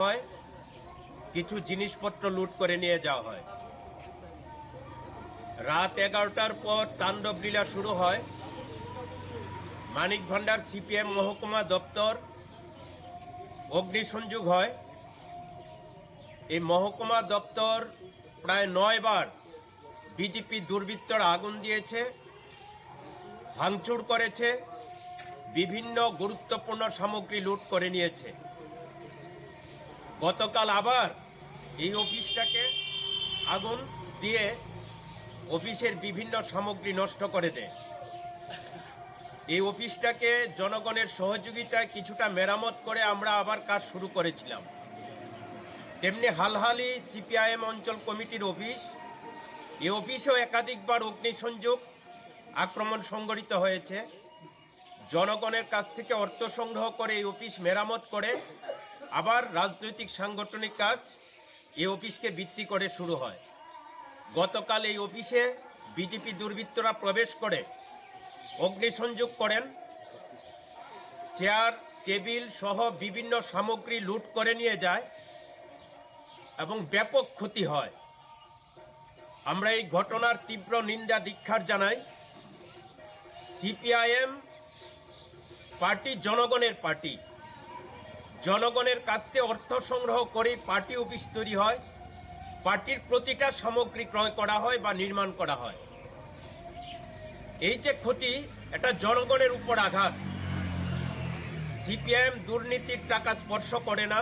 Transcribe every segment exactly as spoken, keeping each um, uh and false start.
হয়, কিছু জিনিসপত্র লুট করে নিয়ে যাওয়া হয়। রাত এগারোটার পর তাণ্ডব লীলা শুরু হয়। মানিক ভান্ডার সিপিএম মহকুমা দপ্তর অগ্নিসংযোগ হয়। এই মহকুমা দপ্তর প্রায় নয় বার বিজেপি দুর্বৃত্তরা আগুন দিয়েছে, ভাঙচুর করেছে, বিভিন্ন গুরুত্বপূর্ণ সামগ্রী লুট করে নিয়েছে। গতকাল আবার এই অফিসটাকে আগুন দিয়ে অফিসের বিভিন্ন সামগ্রী নষ্ট করে দেয়। এই অফিসটাকে জনগণের সহযোগিতায় কিছুটা মেরামত করে আমরা আবার কাজ শুরু করেছিলাম। তেমনি হালহালি সিপিআইএম অঞ্চল কমিটির অফিস, এই অফিসেও একাধিকবার অগ্নিসংযোগ, আক্রমণ সংঘটিত হয়েছে। জনগণের কাছ থেকে অর্থ সংগ্রহ করে এই অফিস মেরামত করে আবার রাজনৈতিক সাংগঠনিক কাজ এই অফিসকে ভিত্তি করে শুরু হয়। গতকাল এই অফিসে বিজেপি দুর্বৃত্তরা প্রবেশ করে অগ্নিসংযোগ করেন, চেয়ার, টেবিল সহ বিভিন্ন সামগ্রী লুট করে নিয়ে যায় এবং ব্যাপক ক্ষতি হয়। আমরা এই ঘটনার তীব্র নিন্দা ধিক্কার জানাই। সিপিআইএম পার্টি জনগণের পার্টি। জনগণের কাছ থেকে অর্থ সংগ্রহ করেই পার্টি অফিস তৈরি হয়, পার্টির প্রতিটা সামগ্রী ক্রয় করা হয় বা নির্মাণ করা হয়। এই যে ক্ষতি, এটা জনগণের উপর আঘাত। সিপিআইএম দুর্নীতির টাকা স্পর্শ করে না,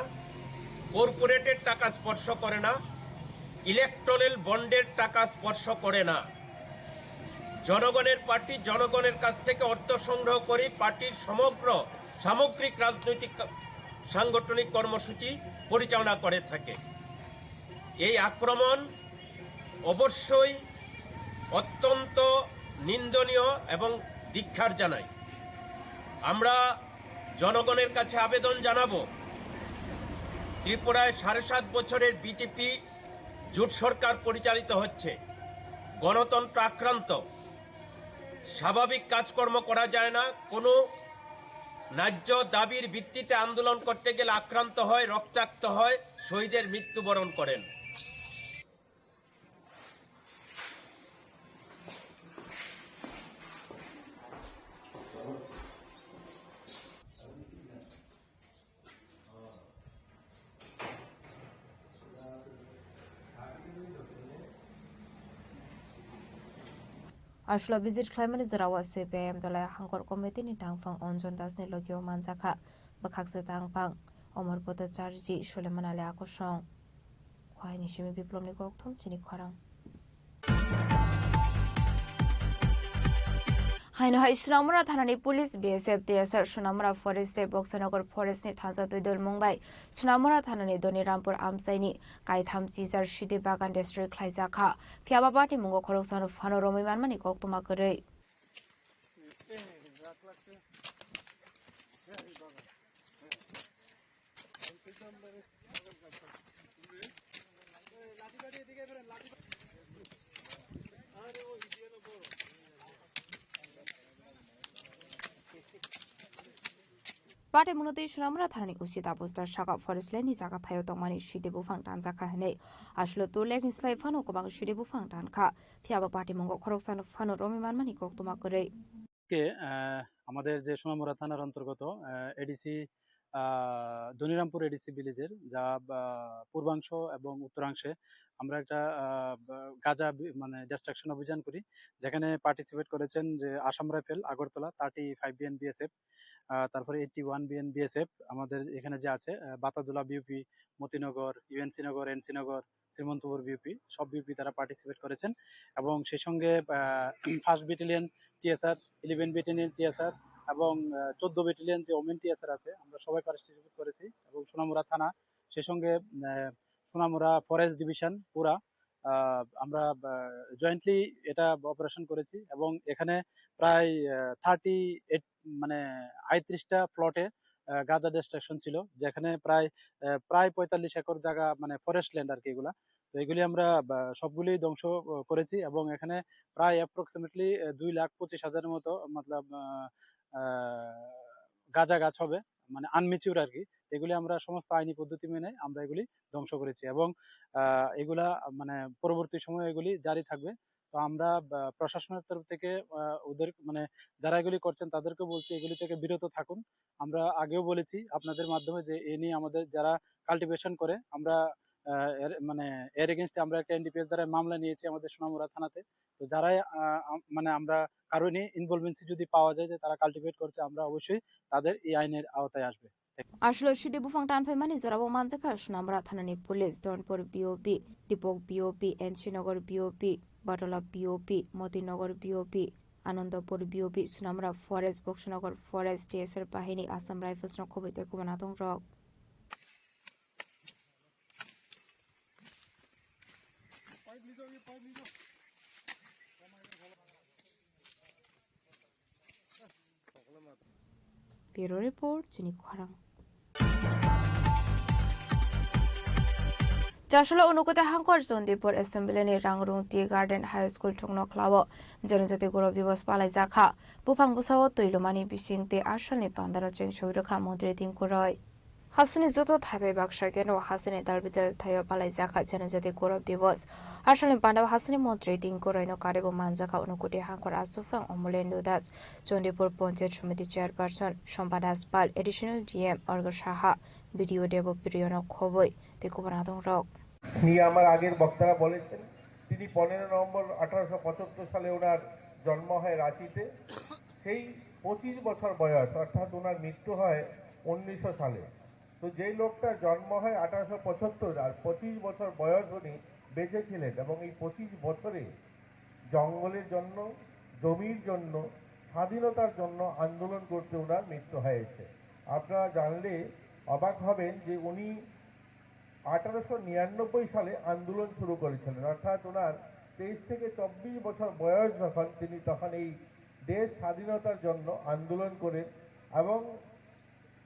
কর্পোরেটের টাকা স্পর্শ করে না, ইলেকট্রাল বন্ডের টাকা স্পর্শ করে না। জনগণের পার্টি জনগণের কাছ থেকে অর্থ সংগ্রহ করে পার্টির সমগ্র সামগ্রিক রাজনৈতিক কা-, সাংগঠনিক কর্মসূচি পরিচালনা করে থাকে। এই আক্রমণ অবশ্যই অত্যন্ত নিন্দনীয় এবং ধিক্কার জানাই। আমরা জনগণের কাছে আবেদন জানাবো, ত্রিপুরায় সাড়ে সাত বছরের বিজেপি জোট সরকার পরিচালিত হচ্ছে, গণতন্ত্র আক্রান্ত, স্বাভাবিক কাজকর্ম করা যায় না, কোনো ন্যায্য দাবির ভিত্তিতে আন্দোলন করতে গেলে আক্রান্ত হয়, রক্তাক্ত হয়, শহীদের মৃত্যুবরণ করেন। Aswk visit khlaimani jorao C P I M Dolai Hangkor Committee ni tangphang Anjan Das ni logio manjakha bwkhaksa tangphang Amar Bhattacharjee, Suleiman Ali Akosong. Khwai ni simi Biplomni kokthum chini khorang. Haino hai Sunamura thanani police, B S F, T S R, Sunamura Forest tei Boksanagar Forest ni thansa twi dol mung bai Sunamura thanani Doni Rampur amchaini kaitham chijar sidi bagan destroy khlaijakha. Phiyaba party mungo khoroksano phano romwi manmani koktwma kwrwi. Party mungno twi Sunamura thanani O C Tapus Das saka forest land ni jaga thaio tongmani sidi buphang tanjakha hinwi. Aswk turlekni slai phano kwbang sidi buphang tankha. Phiyaba party mungo khoroksano phano romwi manmani koktwma kwrwi. আজকে, আহ, আমাদের যে সোনামুড়া থানার অন্তর্গত, আহ, এডিসি, আহ, ধনিরামপুর এডিসি ভিলেজের যা, আহ, পূর্বাংশ এবং উত্তরাংশে আমরা একটা, আহ, বা-, গাঁজা বি-, মানে ডিস্ট্রাকশন অভিযান করি, যেখানে পার্টিসিপেট করেছেন যে Assam rifle Agartala, thirty five BN BSF, আহ, তারপরে এইটটি ওয়ান বিএন বিএসএফ, আমাদের এখানে যে আছে, আহ, Batadula BOP, Motinagar, UNC Nagar, NC Nagar, Srimantapur BOP, সব বিউপি তারা পার্টিসিপেট করেছেন এবং সেই সঙ্গে, আহ, first battalion TSR, eleven battalion TSR এবং, আহ, চোদ্দ ব্যাটালিয়ন যে ওমেন টিএসআর আছে, আমরা সবাই পার্টিসিপেট করেছি এবং সোনামুড়া থানা, সেই সঙ্গে, আহ, সোনামুড়া ফরেস্ট ডিভিশন পুরা, আহ, আমরা, আহ, জয়েন্টলি এটা অপারেশন করেছি এবং এখানে প্রায়, আহ, থার্টি এইট, মানে আটত্রিশটা প্লটে, আহ, গাঁজা ডিস্ট্রাকশন ছিল, যেখানে প্রায়, আহ, প্রায় পঁয়তাল্লিশ একর জায়গা, মানে ফরেস্ট ল্যান্ড আর কি এগুলা। তো এগুলি আমরা, আহ, সবগুলি ধ্বংস, আহ, করেছি এবং এখানে প্রায় অ্যাপ্রক্সিমেটলি, আহ, দুই লাখ পঁচিশ হাজারের মতো, মতলব, আহ, আহ, গাঁজা গাছ হবে, মানে আনম্যাচিউর আর কি। এগুলি আমরা সমস্ত আইনি পদ্ধতি মেনে আমরা এগুলি ধ্বংস করেছি এবং, আহ, এগুলা মানে পরবর্তী সময় এগুলি জারি থাকবে। তো আমরা, আহ, প্রশাসনের তরফ থেকে, আহ, ওদের মানে যারা এগুলি করছেন তাদেরকে বলছি এগুলি থেকে বিরত থাকুন। আমরা আগেও বলেছি আপনাদের মাধ্যমে যে এ নিয়ে আমাদের যারা কাল্টিভেশন করে আমরা, আহ, এর মানে এর এগেইনস্টে আমরা একটা এনডিপিএস দ্বারা মামলা নিয়েছি আমাদের সোনামুড়া থানাতে। তো যারাই, আহ, আম-, মানে আমরা কারো নিয়ে ইনভলভেন্সি যদি পাওয়া যায় যে তারা কাল্টিভেট করছে, আমরা অবশ্যই তাদের এই আইনের আওতায় আসবে। Ashwini Shidi buphang tanphaimani jorao manjakha Sonamura thanani police, Donpur B O B, Dipok B O B, N C Nagar B O B, Batala B O B, Motinagar B O B, Anandapur B O B, Sonamura Forest, Boksanagar Forest, T S R bahini, Assam Rifles no khoboi tei kubun atongrok. Bureau Report, Chini Khorang. Chasolo Unukoti Hangkor Chondipur Assembly ni Rangrung Tea Garden High School thukno khlao Janajati Gaurav Divas palaijakha. Buphang bwsao twi lumani bising tei asalni pandano cheng soi rwkha Montri Tinku Roy. Hasteni joto thaibai baksa geno hasteni dalbidal thaio palaijakha Janajati Gaurav Divas. Asalni pandao hasteni montri Tinku Royno karwibo manjakha Unukoti Hangkor Aswfang Omolendu Das, Chondipur Panchayat Samiti Chairperson Sompa Das Pal, Additional D M Arghya Saha, B D O Debo Priyono khoboi tei kubun adongrok. নিয়ে আমার আগের বক্তারা বলেছেন, তিনি পনেরো নভেম্বর আঠারোশো পঁচাত্তর সালে ওনার জন্ম হয় রাঁচিতে। সেই পঁচিশ বছর বয়স, অর্থাৎ ওনার মৃত্যু হয় উনিশশো সালে। তো যেই লোকটার জন্ম হয় আঠারোশো পঁচাত্তর আর পঁচিশ বছর বয়স উনি বেঁচে ছিলেন এবং এই পঁচিশ বছরে জঙ্গলের জন্য, জমির জন্য, স্বাধীনতার জন্য আন্দোলন করতে ওনার মৃত্যু হয়েছে। আপনারা জানলে অবাক হবেন যে উনি আঠারোশো নিরানব্বই সালে আন্দোলন শুরু করেছিলেন, অর্থাৎ ওনার তেইশ থেকে চব্বিশ বছর বয়স যখন, তিনি তখন এই দেশ স্বাধীনতার জন্য আন্দোলন করেন। এবং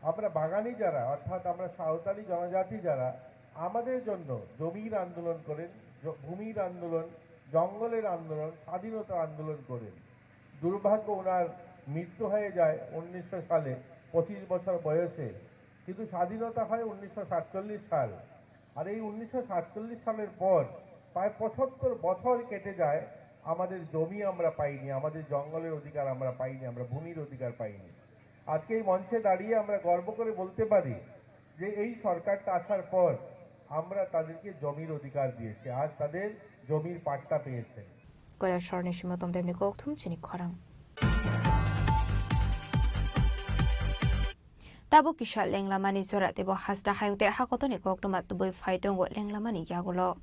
আমরা বাগানি যারা, অর্থাৎ আমরা সাঁওতালি জনজাতি যারা, আমাদের জন্য জমির আন্দোলন করেন, জ-, ভূমির আন্দোলন, জঙ্গলের আন্দোলন, স্বাধীনতার আন্দোলন করেন। দুর্ভাগ্য, ওনার মৃত্যু হয়ে যায় উনিশশো সালে, পঁচিশ বছর বয়সে। কিন্তু স্বাধীনতা হয় উনিশশো সাতচল্লিশ সাল। আর এই উনিশশো সাতচল্লিশ সালের পর প্রায় পঁচাত্তর বছর কেটে যায়, আমাদের জমি আমরা পাইনি, আমাদের জঙ্গলের অধিকার আমরা পাইনি, আমরা ভূমির অধিকার পাইনি। আজকে এই মঞ্চে দাঁড়িয়ে আমরা গর্ব করে বলতে পারি যে এই সরকারটা আসার পর আমরা তাদেরকে জমির অধিকার দিয়েছি, আজ তাদের জমির পাট্টা পেয়েছেন। Koilasor ni simi tongthai ni kokthum chini khorang. Tabuk kisa lenglamani jora teibo hasta hayung tei hakotoni koktwma tubui phai tongo lenglamani yagulo.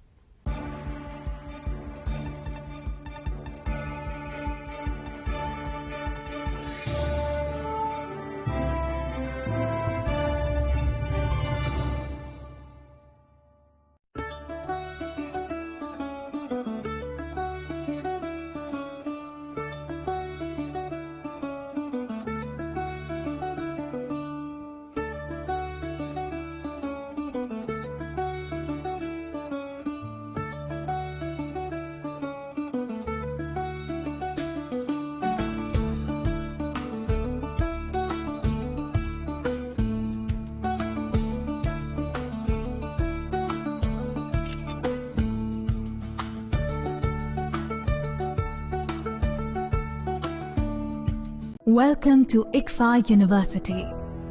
Welcome to ICFAI University,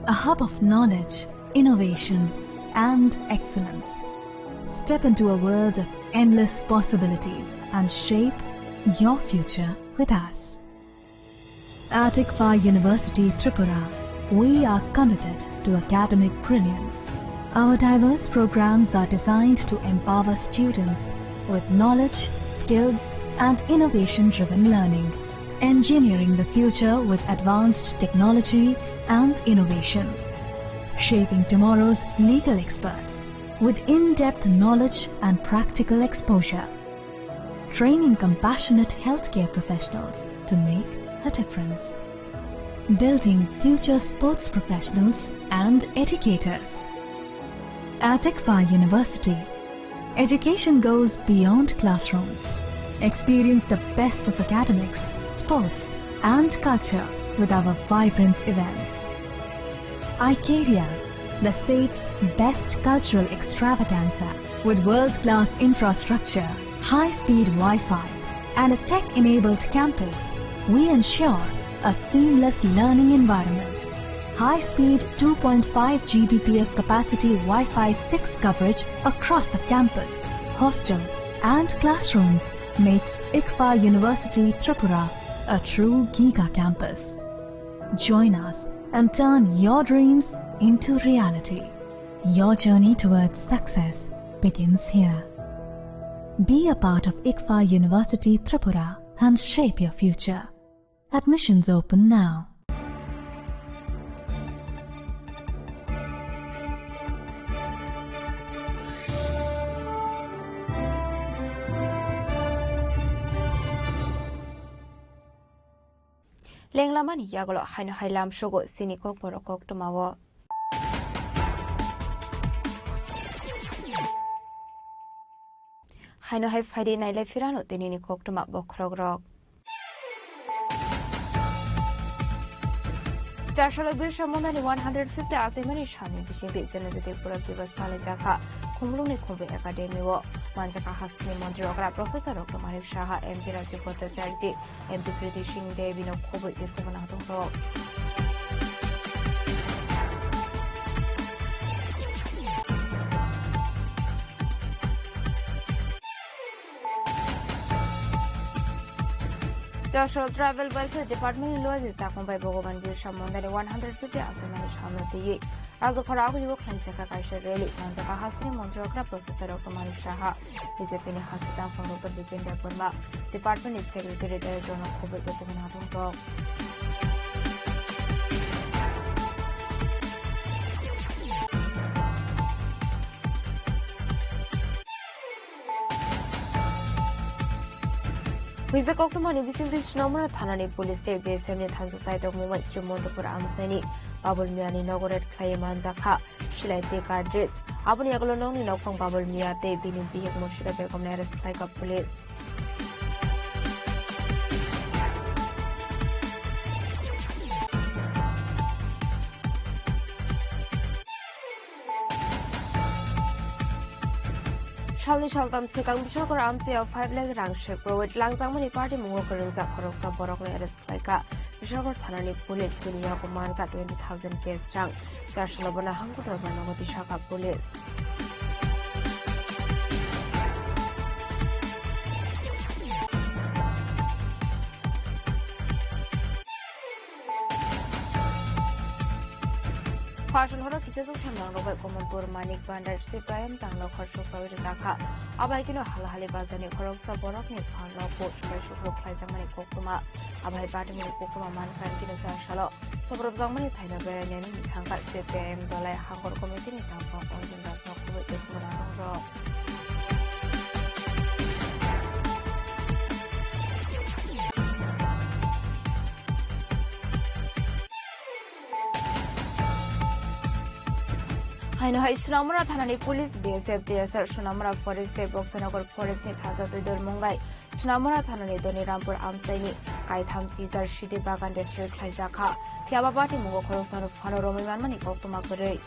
a hub of knowledge, innovation, and excellence. Step into a world of endless possibilities and shape your future with us. At ICFAI University Tripura, we are committed to academic brilliance. Our diverse programs are designed to empower students with knowledge, skills, and innovation-driven learning. Engineering the future with advanced technology and innovation. Shaping tomorrow's legal experts with in-depth knowledge and practical exposure. Training compassionate healthcare professionals to make a difference. Building future sports professionals and educators. At ICFAI University, education goes beyond classrooms. Experience the best of academics, sports, and culture with our vibrant events. iCareer, The state's best cultural extravaganza with world-class infrastructure, high-speed Wi-Fi, and a tech-enabled campus, we ensure a seamless learning environment. High-speed two point five G B P S capacity Wi-Fi six coverage across the campus, hostel, and classrooms makes ICFAR University Tripura a true giga campus. Join us and turn your dreams into reality. Your journey towards success begins here. Be a part of ICFAR University Tripura and shape your future. Admissions open now. Lenglamani yagulo haino hai lamsogo chini kokborok koktwmao. Haino hai phaidi nailai phirano tinini koktwma bokhorokrok. Chasalo Birsa Mundani one hundred fifty achaimani salni bisingtwi Janajati Gaurav Diwas palaijak kha Khumulwngni Khumbu Academy o. Manjakha hasteni montri okra Professor Doctor Manik Saha, M P Rajiv Bhattacharya, M P Kriti Singh Devi no khobwi tei khobwi nangtong rok. Chasalo Tribal Welfare Department ni Luaji Chakma bai Bhagwan Birsa Mundani one hundred fifty achaimani salno twiwi Rajok Khorao Aguribo khlaijak kha kaisa rally. Manjakha hasteni montri okra Professor Doctor Manik Saha, B J P ni hasteni tangphang Doctor Bijendra Verma, Department ni Secretary Dayal Jono khobwi tei khobwi nangtong rok. Huijak koktwmani bisingtwi Sonamura thanani police tei B S F ni thansa saitok mungbai Sri Montupur amchaini Babul Miyani nogo raid khlaiwi manjak kha silai tei cartridge. Aboni yagulo nokni nokphang Babul Miya tei bini bihik Murshida Begumni arrest khlai kha police. Salni saltam swkang Biswakar amchaio five lakh rang se crore langjakmani party mungo kwrwngjak khoroksa borokno arrest khlaikha Biswakar thanani police, bini yago mankha twenty thousand cash rang. Chasalo bono hangkutro jana nogwi tisakha police. Phasal horo kisa suk themrang rok bai Kamalpur Manik Bhandar C P I M tanglo khoroksa wi rwkha. Abai kino halahali bazar ni khoroksa borok ni phan rok bo subai sukro khlaijakmani koktwma. Abai party ni koktwma mankha kino chasalo sobrobjakmani thaino berai nani thangkha C P I M dolai hangkor committee ni tangphang Anjan Das no khobwi tei khobwi rok. Haino hai Sonamura thanani police, B S F, T S R, Sonamura Forest tei Boksanagar Forest ni thaja twi dol mungbai Sonamura thanani Doni Rampur amchaini kaitham chijar sidi bagan destroy khlaijak kha. Phiya ba party mungo khoroksa no phano romwi manmani koktwma kwrwi.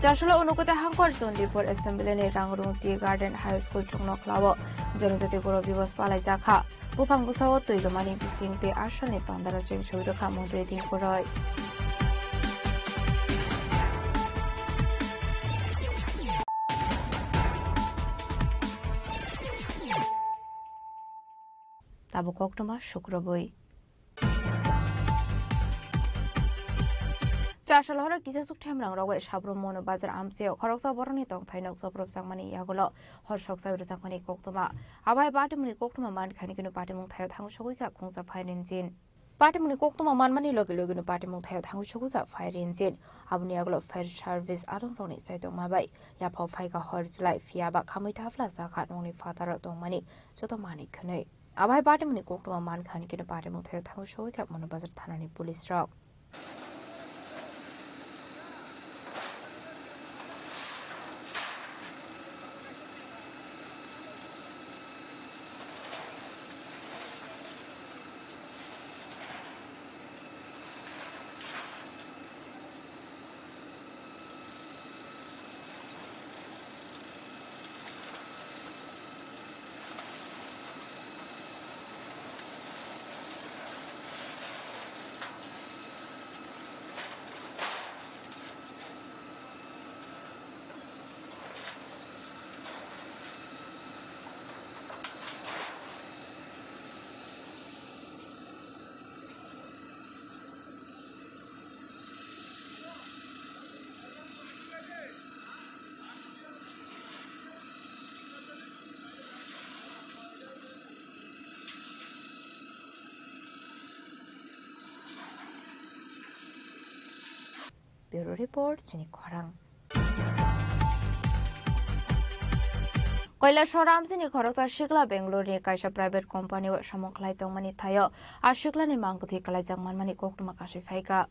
Chasalo Unakoti hangkor Chondipur Assembly ni Rangrung Tea Garden High School chuknokhla o Janajati Gaurav Diwas palaijak kha. Buphang bwsao twi lomani bising tei asalni pandaro cheng soi rwkha montri Dingkuroi. Tabuk koktwma sukrubui. Chasal horo kisa suk themrang rogwi Sabrum Mono Bazar amchaio khoroksa borokni tongthai nok chopropjakmani yagulo hor soksa rwjakmani koktwma. Abai patimungni koktwma mankha hwnwi kheno patimung thaio thangwi sogwi kha khungsa Phairinjin. Patimungni koktwma manmani logi logino patimung thaio thangwi sogwi kha Phairinjin. Aboni yagulo fire service adongrokni chaitokma bai yaphao phaikha hor chwlai, phiya ba khamwi thapla chakha nokni phataro tongmani joto manwi khwnwi. Abai patimungni koktwma mankha hwnwi kheno patimung thaio thangwi sogwi kha Mono Bazar thanani police rok. Bureau Report, chini khorang. Kailasor Ramsini khoroksa sikla Bangalore ni kaisa private company o samung khlai tongmani thaio a siklani mang kwthwi kwlaijak manmani koktwma kasui phaikha.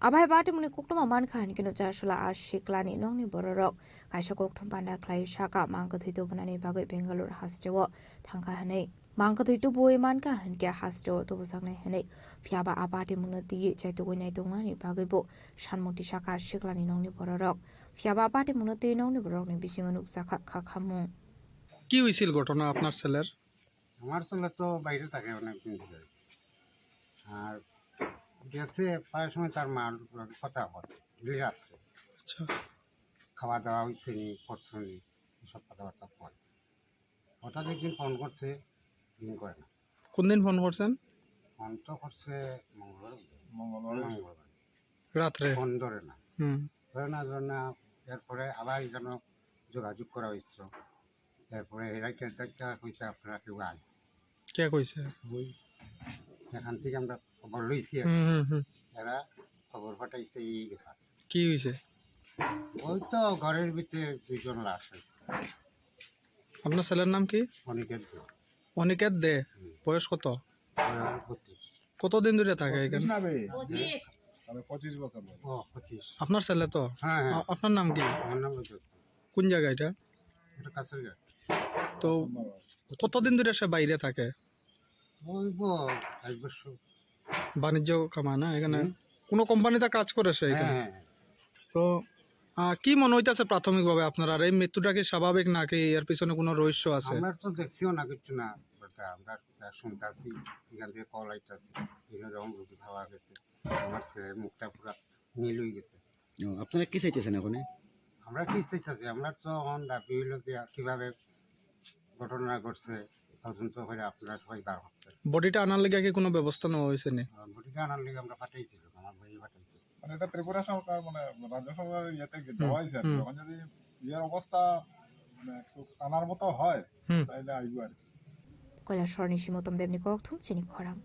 Abai batimungni koktwma mankha hinkhe no chasula a siklani nokni bororok kaisa kokthum panda khlai saka mang kwthwi tubunani bagwi Bangalore hasteo thangkha hinwi. Mang kwthwi tubui mankha hinkhe hasteo tubujaknai hinwi. Phiyaba a batimungno twiwi chaitugwi naituknani bagwi bo sanmung tisakha siklani nokni bororok. Phiyaba a batimungno twi nokni bororokni bisingo nukjakha kha khamung. কি হৈছিল ঘটনা আপনার ছেলের? আমার ছেলে তো বাইরে থাকে অনেক দিন ধরে। আর গেছে প্রায় সময় তার মার লগে কথা হয়, দুই রাত্রে। আচ্ছা। খাওয়া দাওয়া হইছে নি, করছে নি, এসব কথাবার্তা হয়। হঠাৎ একদিন ফোন করছে, দিন করে না। কোন দিন ফোন করছেন? ফোন তো করছে মঙ্গলবার। মঙ্গলবার। মঙ্গলবার। রাত্রে? ফোন ধরে না। হুম। ধরে না, ধরে না, এরপরে আবার যেন যোগাযোগ করা হয়েছিল। এরপরে এরা কেন্দ্রটা কইছে আপনারা কেউ আয়। কে কইছে? ওই এখান থেকে আমরা খবর লইছি আর কি। হুম, হুম, হুম। এরা খবর পাঠাইছে এই ব্যাপার। কি হইছে? ওই তো ঘরের ভিতরে দুইজন লাশ হয়েছে। আপনার ছেলের নাম কি? অনিকেত দে। অনিকেত দে? হুম। বয়স কত? বয়স বত্রিশ। কতদিন ধরে থাকে এখানে? বত্রিশ না বে? পঁচিশ। তাহলে পঁচিশ বছর বয়স। ও, পঁচিশ। আপনার ছেলে তো? হ্যাঁ, হ্যাঁ। আ-, আপনার নাম কি? আমার নাম রজত। কোন জায়গা এটা? এটা কাছারিঘাট। তো কতদিন ধরে সে বাইরে থাকে? ওই ব-, এক বছর। বাণিজ্য কামায় না এখানে? হুম। কোনো কোম্পানিতে কাজ করে সে এখানে? হ্যাঁ, হ্যাঁ, হ্যাঁ। তো, আহ, কি মনে হইতাছে প্রাথমিকভাবে আপনার? আর এই মৃত্যুটা কি স্বাভাবিক নাকি এর পিছনে কোনো রহস্য আছে? আমরা তো দেখছিও না কিচ্ছু না, বেটা, আমরা শুনতাছি, এখান থেকে কল আইতাছে, এখানে যখন রুটি খাওয়া গেছে, আমার ছেলের মুখটা পুরা নীল হয়ে গেছে। ও, আপনারা কি চাইতেছেন এখন? আমরা কি চাইতেছি? আমরা তো এখন দাবি হইলো যে কিভাবে ঘটনা ঘটছে, তদন্ত করে আপনারা সবাই বার করতে। বডিটা আনার লেগে কি কোনো ব্যবস্থা নেওয়া হয়েছে নি? আহ, বডিটা আনার লেগে আমরা পাঠাইছিলাম, আমার ভাইয়ে পাঠাইছিল। মানে এটা ত্রিপুরা সরকার, মানে রাজ্য সরকারের ইয়েতে কি হুম, দেওয়া হয়েছে আর কি। হুম। এখন যদি ইয়ের অবস্থা মানে একটু আনার মতো হয়, হুম। তাহলে আইবো আর কি। Kailasor ni Simotom Debni kokthum chini khorang.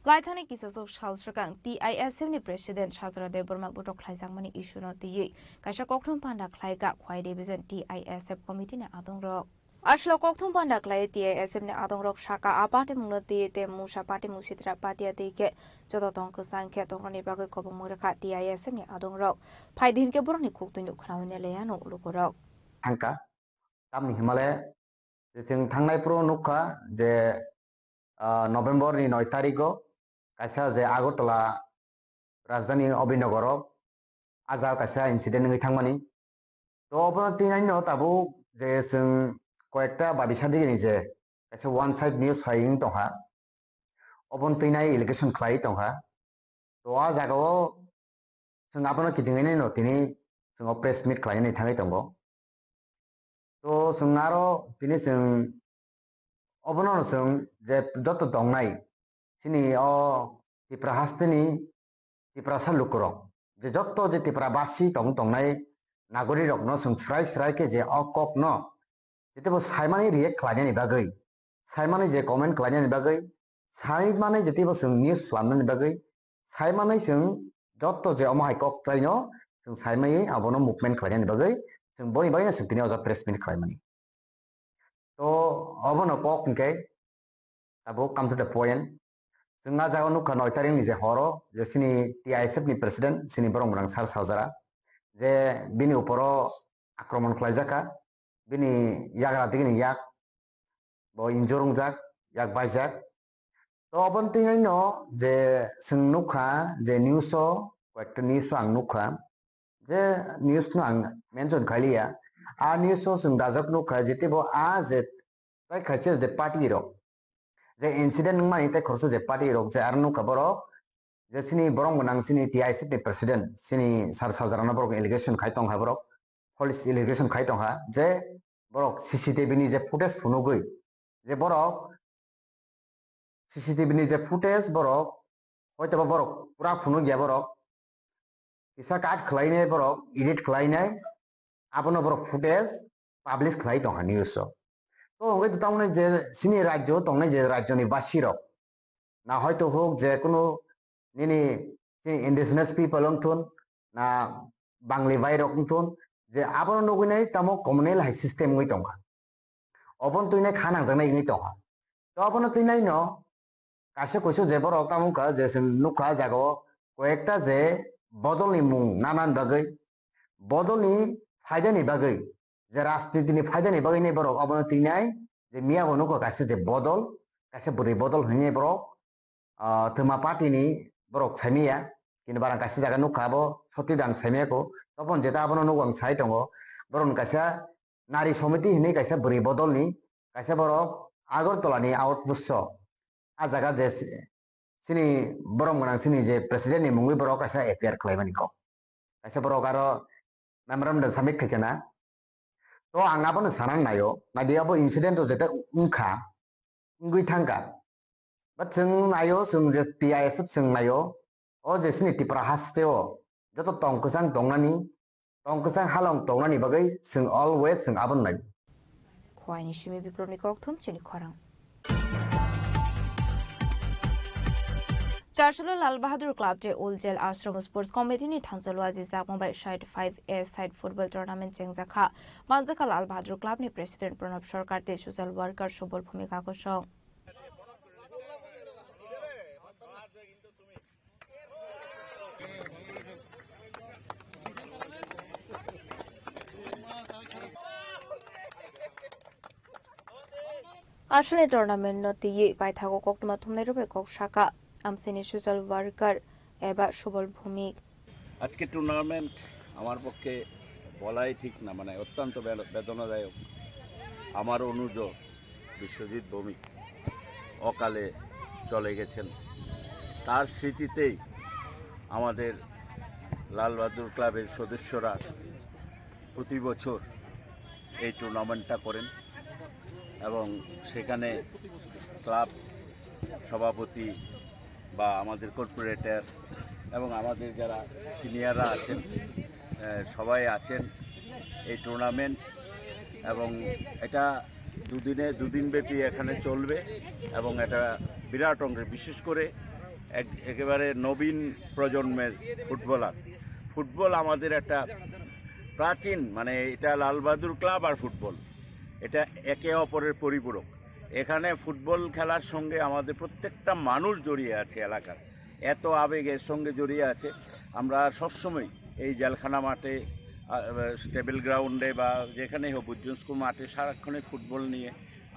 Laithani kisasok sal swkang T I S F ni President Sajra Debbarma botok khlaijakmani issue no twiwi kaisa kokthum panda khlaikha Khwai Division T I S F committee ni adongrok. Aswk kokthum panda khlai T I S F ni adongrok saka a patimungno twiwi tei mungsa patimung sitra patia twi khe joto tong kwchang khe tongnani bagwi kobongma rwkha T I S F ni adongrok. Phai din khe borokni khuktwi nuk khwnawini laiya no lukurok. Thangkha. Tamni himale je chwng thangnai phuru nukha je, ah, November ni noi tarigo kaisa je Agartala rajdhani Abhinagaro ah jaga kaisa incident wngwi thangmani. To obono tinaino tabuk je chwng koyekta babisa digini je kaisa one side news phai wng tongkha, obono twinai allegation khlai tongkha. To ah jagao chwng abono kitingwi naino tini chwng o press meet khlainani thangwi tongo. To chwng aro tini chwng obono chwng je joto tongnai chini o Tipra hasteni Tiprasa lukurok je joto je Tipra basi tong tongnai nagorirokno chwng srai srai khe je o kokno jete bo saimani react khlainani bagwi, saimani je comment khlainani bagwi, saimani jete bo chwng news slamnani bagwi, saimani chwng joto je omo hai kok tlaino chwng saimai abono movement khlainani bagwi chwng boni bagwino chwng tini o jaga press meet khlaimani. To obono kok hwnkhe tabuk come to the point. Chwng ah jagao nukha noi tarikni je horo je chini T I S F ni president chini borok gwnang Sir Sajara je bini uporo akromon khlaijakha, bini yagra digini yak bo injure wngjak, yak baijak. To obono twi naino je chwng nukha je news o, koyekta news o ang nukha je news no ang mention khailiya. A news o chwng dajak nukha je teibo a je tai khaisa je party rok je incident wngmani tei khoroksa je party rok je aro nukha borok je chini borok gwnang chini T I S F ni president chini Sir Sajarano borok allegation khai tongkha borok. Police allegation khai tongkha je borok C C T V ni je footage phunugwi je borok C C T V ni je footage borok hoitoba borok pura phunukya borok kisa cut khlainai borok edit khlainai abono borok footage publish khlai tongkha news o. To hwnkhe to tamoni je chini rajyo tongnai je rajyoni basirok na hoito huk je kunu nini chini indigenous people wng thun, na Bangli bai rok wng thun, je abono nugwi nai tamo communal hai system wngwi tongkha. Obono twi nai kha nangjaknai wngwi tongkha. To obono twi nai no kaisa kuisu je borok tamo wngkha je chwng nukha jagao koyekta je bodolni mung nanan bagwi, bodolni phaidani bagwi, je rajnitini phaidani bagwi nai borok obono twi nai je miya bo nukha kaisa je bodol, kaisa bwrwi bodol hinwi borok ah, twma party ni borok saimaya, kintu barang kaisa jaga nukha abo sotwi dang saimaya ko, topon jeta abono nugo ang sai tongo, borok ni kaisa nari somiti hinwi kaisa bwrwi bodol ni kaisa borok Agartala ni outpost o, ah jaga je si-, sini borom gwnang sini je president ni mungwi borok kaisa appear khlaimani kok. Kaisa borok aro memorandum submit khai khana. To ang abono sanang naio, naidi abo incident o jeta wngkha, wngwi thangkha. But chwng naio, chwng je T I S F chwng naio, o je sini Tripura haste o joto tong kwchang tongnani, tong kwchang halong tongnani bagwi chwng always chwng abono naio. Khwaini simi Biplobni kokthum chini khorang. Charchalo Lal Bahadur Club tei Old Jail Ashram Sports Committee ni thansa luaji jakma bai side five A side football tournament chengjakha. Manjakha Lal Bahadur Club ni President Pranab Sarkar tei social worker Subol Bhumika kosong. Asole tournament no twiwi paithago koktwma thumnairok bai kok saka amsini social worker eba Subol Bhumik. আজকে টুর্নামেন্ট আমার পক্ষে বলাই ঠিক না, মানে অত্যন্ত বেদ-, বেদনাদায়ক। আমার অনুজ বিশ্বজিৎ ভৌমিক অকালে চলে গেছেন। তার স্মৃতিতেই আমাদের লালবাহাদুর ক্লাবের সদস্যরা প্রতি বছর এই টুর্নামেন্টটা করেন এবং সেখানে ক্লাব সভাপতি বা আমাদের কর্পোরেটর এবং আমাদের যারা সিনিয়ররা আছেন, আহ, সবাই আছেন। এই টুর্নামেন্ট এবং এটা দুদিনে, দুদিন ব্যাপী এখানে চলবে এবং এটা বিরাট অঙ্কের, বিশেষ করে এক-, একেবারে নবীন প্রজন্মের ফুটবলার। ফুটবল আমাদের একটা প্রাচীন, মানে, এটা লালবাহাদুর ক্লাব আর ফুটবল, এটা একে অপরের পরিপূরক। এখানে ফুটবল খেলার সঙ্গে আমাদের প্রত্যেকটা মানুষ জড়িয়ে আছে এলাকার, এত আবেগ এর সঙ্গে জড়িয়ে আছে। আমরা সবসময় এই জেলখানা মাঠে, আহ, টেবিল গ্রাউন্ডে বা যেখানেই হোক, বুজ্জুন স্কুল মাঠে সারাক্ষণই ফুটবল নিয়ে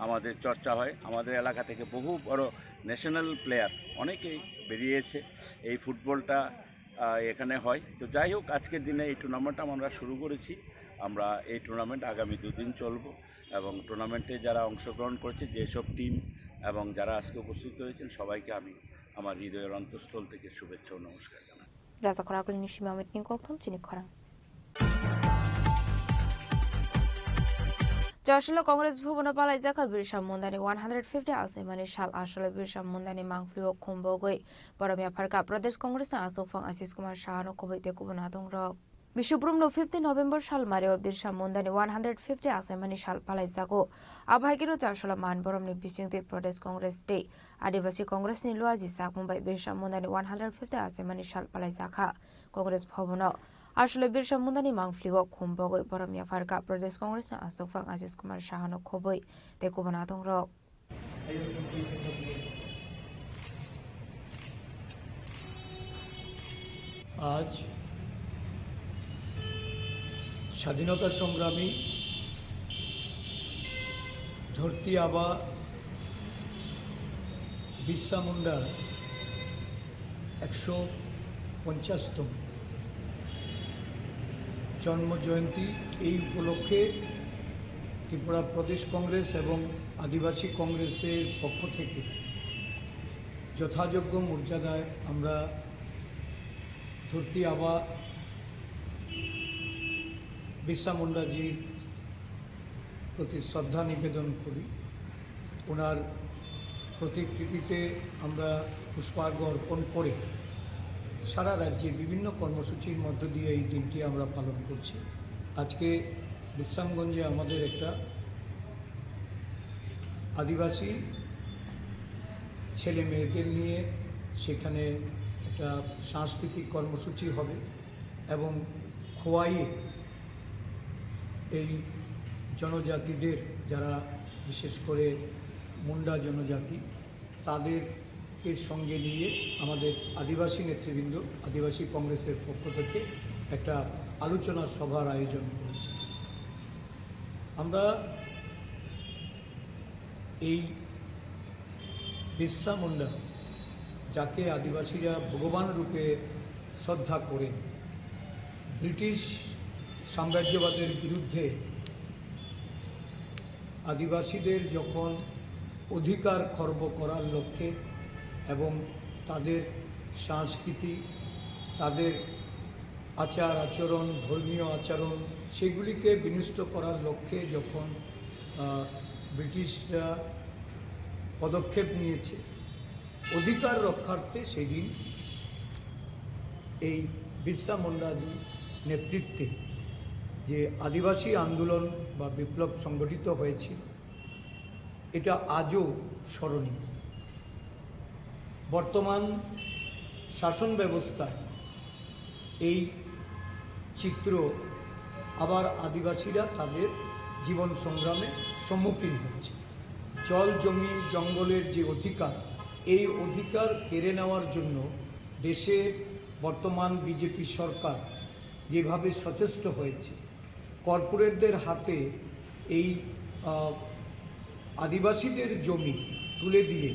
আমাদের চর্চা হয়। আমাদের এলাকা থেকে বহু বড় ন্যাশনাল প্লেয়ার অনেকেই বেরিয়েছে এই ফুটবলটা, আহ, এখানে হয়। তো যাই হোক, আজকের দিনে এই টুর্নামেন্ট আমরা শুরু করেছি। আমরা এই টুর্নামেন্ট আগামী দুদিন চলবো এবং টুর্নামেন্টে যারা অংশগ্রহণ করেছে, যেসব টিম এবং যারা আজকে উপস্থিত হয়েছেন, সবাইকে আমি আমার হৃদয়ের অন্তঃস্থল থেকে শুভেচ্ছা ও নমস্কার জানাই। Raja Khorang ni simi Amit ni kokthum chini khorang. Charchalo Congress Bhavan o palaijakha Birsa Munda ni one hundred fifty achaimani sal. Asole Birsa Munda ni mangpili o khum bogwi borom yapharkha Pradesh Congress ni achukphang Ashish Kumar Saha no kubui tei kubun adongrok. Biswaprum no fifteen November sal mari o Birsa Munda ni one hundred fifty achaimani sal palaijago. Abo hai kheno Charchalo man borom ni bisingtwi Pradesh Congress tei Adivasi Congress ni luaji chakmung bai Birsa Munda ni one hundred fifty achaimani sal palaijakha Congress Bhavan o. Asole Birsa Munda ni mangpili o khum bogwi borom yapharkha Pradesh Congress ni achukphang Ashish Kumar Saha no khobwi tei kubun adongrok. আজ স্বাধীনতা সংগ্রামী ধরতি আবা বিরসা মুন্ডার একশো পঞ্চাশতম জন্ম জয়ন্তী। এই উপলক্ষে ত্রিপুরা প্রদেশ কংগ্রেস এবং আদিবাসী কংগ্রেসের পক্ষ থেকে যথাযোগ্য মর্যাদায় আমরা ধরতি আবা বিরসা মুন্ডাজির প্রতি শ্রদ্ধা নিবেদন করি। ওনার প্রতিকৃতিতে আমরা পুষ্পার্ঘ অর্পণ করে সারা রাজ্যে বিভিন্ন কর্মসূচির মধ্য দিয়ে এই দিনটি আমরা পালন করছি। আজকে বিশ্রামগঞ্জে আমাদের একটা আদিবাসী ছেলে মেয়েদের নিয়ে সেখানে আহ, সাংস্কৃতিক কর্মসূচি হবে এবং খোয়াইয়ে এই জনজাতিদের, যারা বিশেষ করে মুন্ডা জনজাতি, তাদেরকে সঙ্গে নিয়ে আমাদের আদিবাসী নেতৃবৃন্দ, আদিবাসী কংগ্রেসের পক্ষ থেকে একটা আলোচনা সভার আয়োজন করেছি। আমরা এই বিরসা মুন্ডা, যাকে আদিবাসীরা ভগবান রূপে শ্রদ্ধা করেন, ব্রিটিশ সাম্রাজ্যবাদের বিরুদ্ধে আদিবাসীদের যখন অধিকার খর্ব করার লক্ষ্যে এবং তাদের সংস্কৃতি, তাদের আচার আচরণ, ধর্মীয় আচরণ, সেগুলিকে বিনষ্ট করার লক্ষ্যে যখন, আহ, ব্রিটিশরা পদক্ষেপ নিয়েছে, অধিকার রক্ষার্থে সেদিন এই বিরসা মুন্ডাজির নেতৃত্বে যে আদিবাসী আন্দোলন বা বিপ্লব সংগঠিত হয়েছিল, এটা আজও স্মরণীয়। বর্তমান শাসন ব্যবস্থায় এই চিত্র আবার আদিবাসীরা তাদের জীবন সংগ্রামে সম্মুখীন হচ্ছে। জল, জমি, জঙ্গলের যে অধিকার, এই অধিকার কেড়ে নেওয়ার জন্য দেশে বর্তমান বিজেপি সরকার যেভাবে সচেষ্ট হয়েছে, কর্পোরেটদের হাতে এই, আহ, আদিবাসীদের জমি তুলে দিয়ে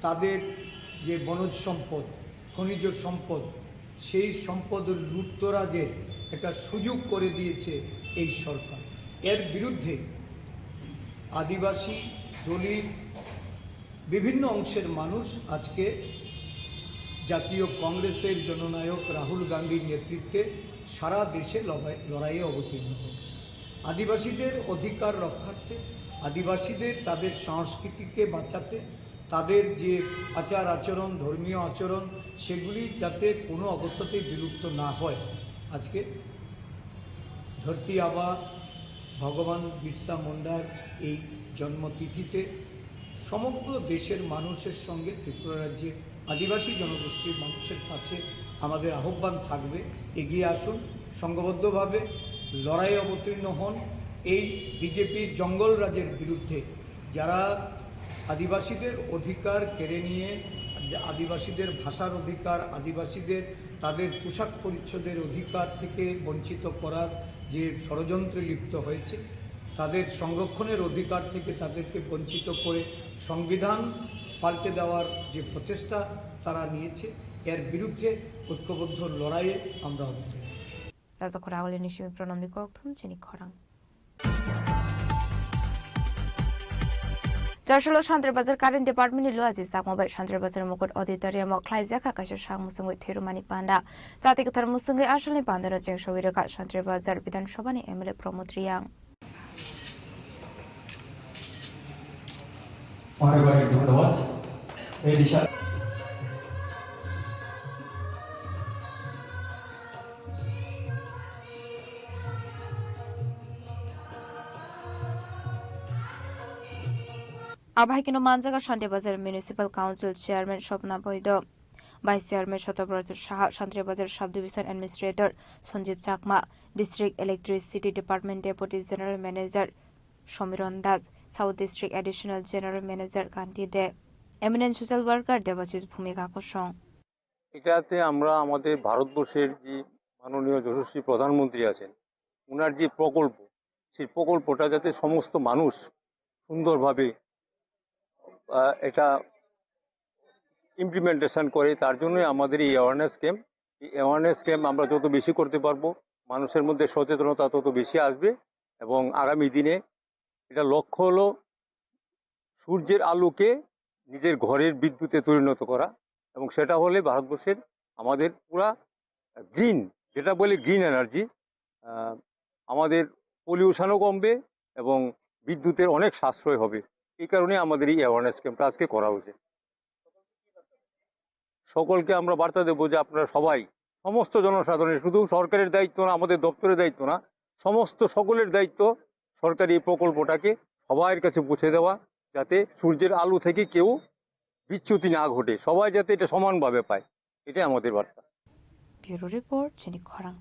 তাদের যে বনজ সম্পদ, খনিজ সম্পদ, সেই সম্পদ লুটতরাজের একটা সুযোগ করে দিয়েছে এই সরকার। এর বিরুদ্ধে আদিবাসী, দলিত, বিভিন্ন অংশের মানুষ আজকে জাতীয় কংগ্রেসের জননায়ক রাহুল গান্ধীর নেতৃত্বে সারা দেশে লড়াই-, লড়াইয়ে অবতীর্ণ হয়েছে। আদিবাসীদের অধিকার রক্ষার্থে, আদিবাসীদের তাদের সংস্কৃতিকে বাঁচাতে, তাদের যে আচার আচরণ, ধর্মীয় আচরণ, সেগুলি যাতে কোনো অবস্থাতেই বিলুপ্ত না হয়। আজকে ধরতি আবা ভগবান বিরসা মুন্ডার এই জন্মতিথিতে সমগ্র দেশের মানুষের সঙ্গে ত্রিপুরা রাজ্যের আদিবাসী জনগোষ্ঠীর মানুষের কাছে আমাদের আহ্বান থাকবে, এগিয়ে আসুন, সংঘবদ্ধভাবে লড়াইয়ে অবতীর্ণ হন। এই বিজেপির জঙ্গল রাজের বিরুদ্ধে যারা আদিবাসীদের অধিকার কেড়ে নিয়ে, আদিবাসীদের ভাষার অধিকার, আদিবাসীদের তাদের পোশাক পরিচ্ছদের অধিকার থেকে বঞ্চিত করার যে ষড়যন্ত্রে লিপ্ত হয়েছে, তাদের সংরক্ষণের অধিকার থেকে তাদেরকে বঞ্চিত করে সংবিধান পাল্টে দেওয়ার যে প্রচেষ্টা তারা নিয়েছে, এর বিরুদ্ধে ঐক্যবদ্ধ লড়াইয়ে আমরা অবতীর্ণ। Rajakhor Aguli ni simi pranamni kokthum chini khorang. Jarsolo Santri Bazar Current Department ni Luaji Chakma bai Santri Bazar Mukut Auditorium o khlaijak kha kaisa sak muchungwi thwirwmani panda. Chati kwthar muchungwi asalni panda no cheng sogwi rwkha Santri Bazar Bidhan Sabha ni M L A Pramod Riyang. অনেক অনেক ধন্যবাদ। এই দিশা Abo hai kheno manjago Santri Bazar Municipal Council Chairman Swapna Boido, Vice Chairman Sotobroto Saha, Santri Bazar Sub Division Administrator Sanjeev Chakma, District Electricity Department Deputy General Manager Somiron Das, South District Additional General Manager Kanti De, Eminent Social Worker Debashis Bhumika Kosong. এটাতে আমরা আমাদের ভারতবর্ষের যে মাননীয় যশস্বী প্রধানমন্ত্রী আছেন, ওনার যে প্রকল্প, সেই প্রকল্পটা যাতে সমস্ত মানুষ সুন্দরভাবে, আহ, এটা ইমপ্লিমেন্টেশন করে, তার জন্যই আমাদের এই অ্যাওয়ারনেস ক্যাম্প। এই অ্যাওয়ারনেস ক্যাম্প আমরা যত বেশি করতে পারবো, মানুষের মধ্যে সচেতনতা তত বেশি আসবে এবং আগামী দিনে এটা লক্ষ্য হলো সূর্যের আলোকে নিজের ঘরের বিদ্যুতে পরিণত করা, এবং সেটা হলে ভারতবর্ষের আমাদের পুরা গ্রিন, যেটা বলে গ্রিন এনার্জি, আমাদের পলিউশনও কমবে এবং বিদ্যুতের অনেক সাশ্রয় হবে। এই কারণে আমাদের এই অ্যাওয়ারনেস ক্যাম্পটা আজকে করা হয়েছে। সকলকে আমরা বার্তা দেবো যে আপনারা সবাই, সমস্ত জনসাধারণের, শুধু সরকারের দায়িত্ব না, আমাদের দপ্তরের দায়িত্ব না, সমস্ত সকলের দায়িত্ব সরকারি এই প্রকল্পটাকে সবার কাছে পৌঁছে দেওয়া, যাতে সূর্যের আলো থেকে কেউ বিচ্যুতি না ঘটে, সবাই যাতে এটা সমানভাবে পায়। এটাই আমাদের বার্তা। Bureau Report, Chini Khorang.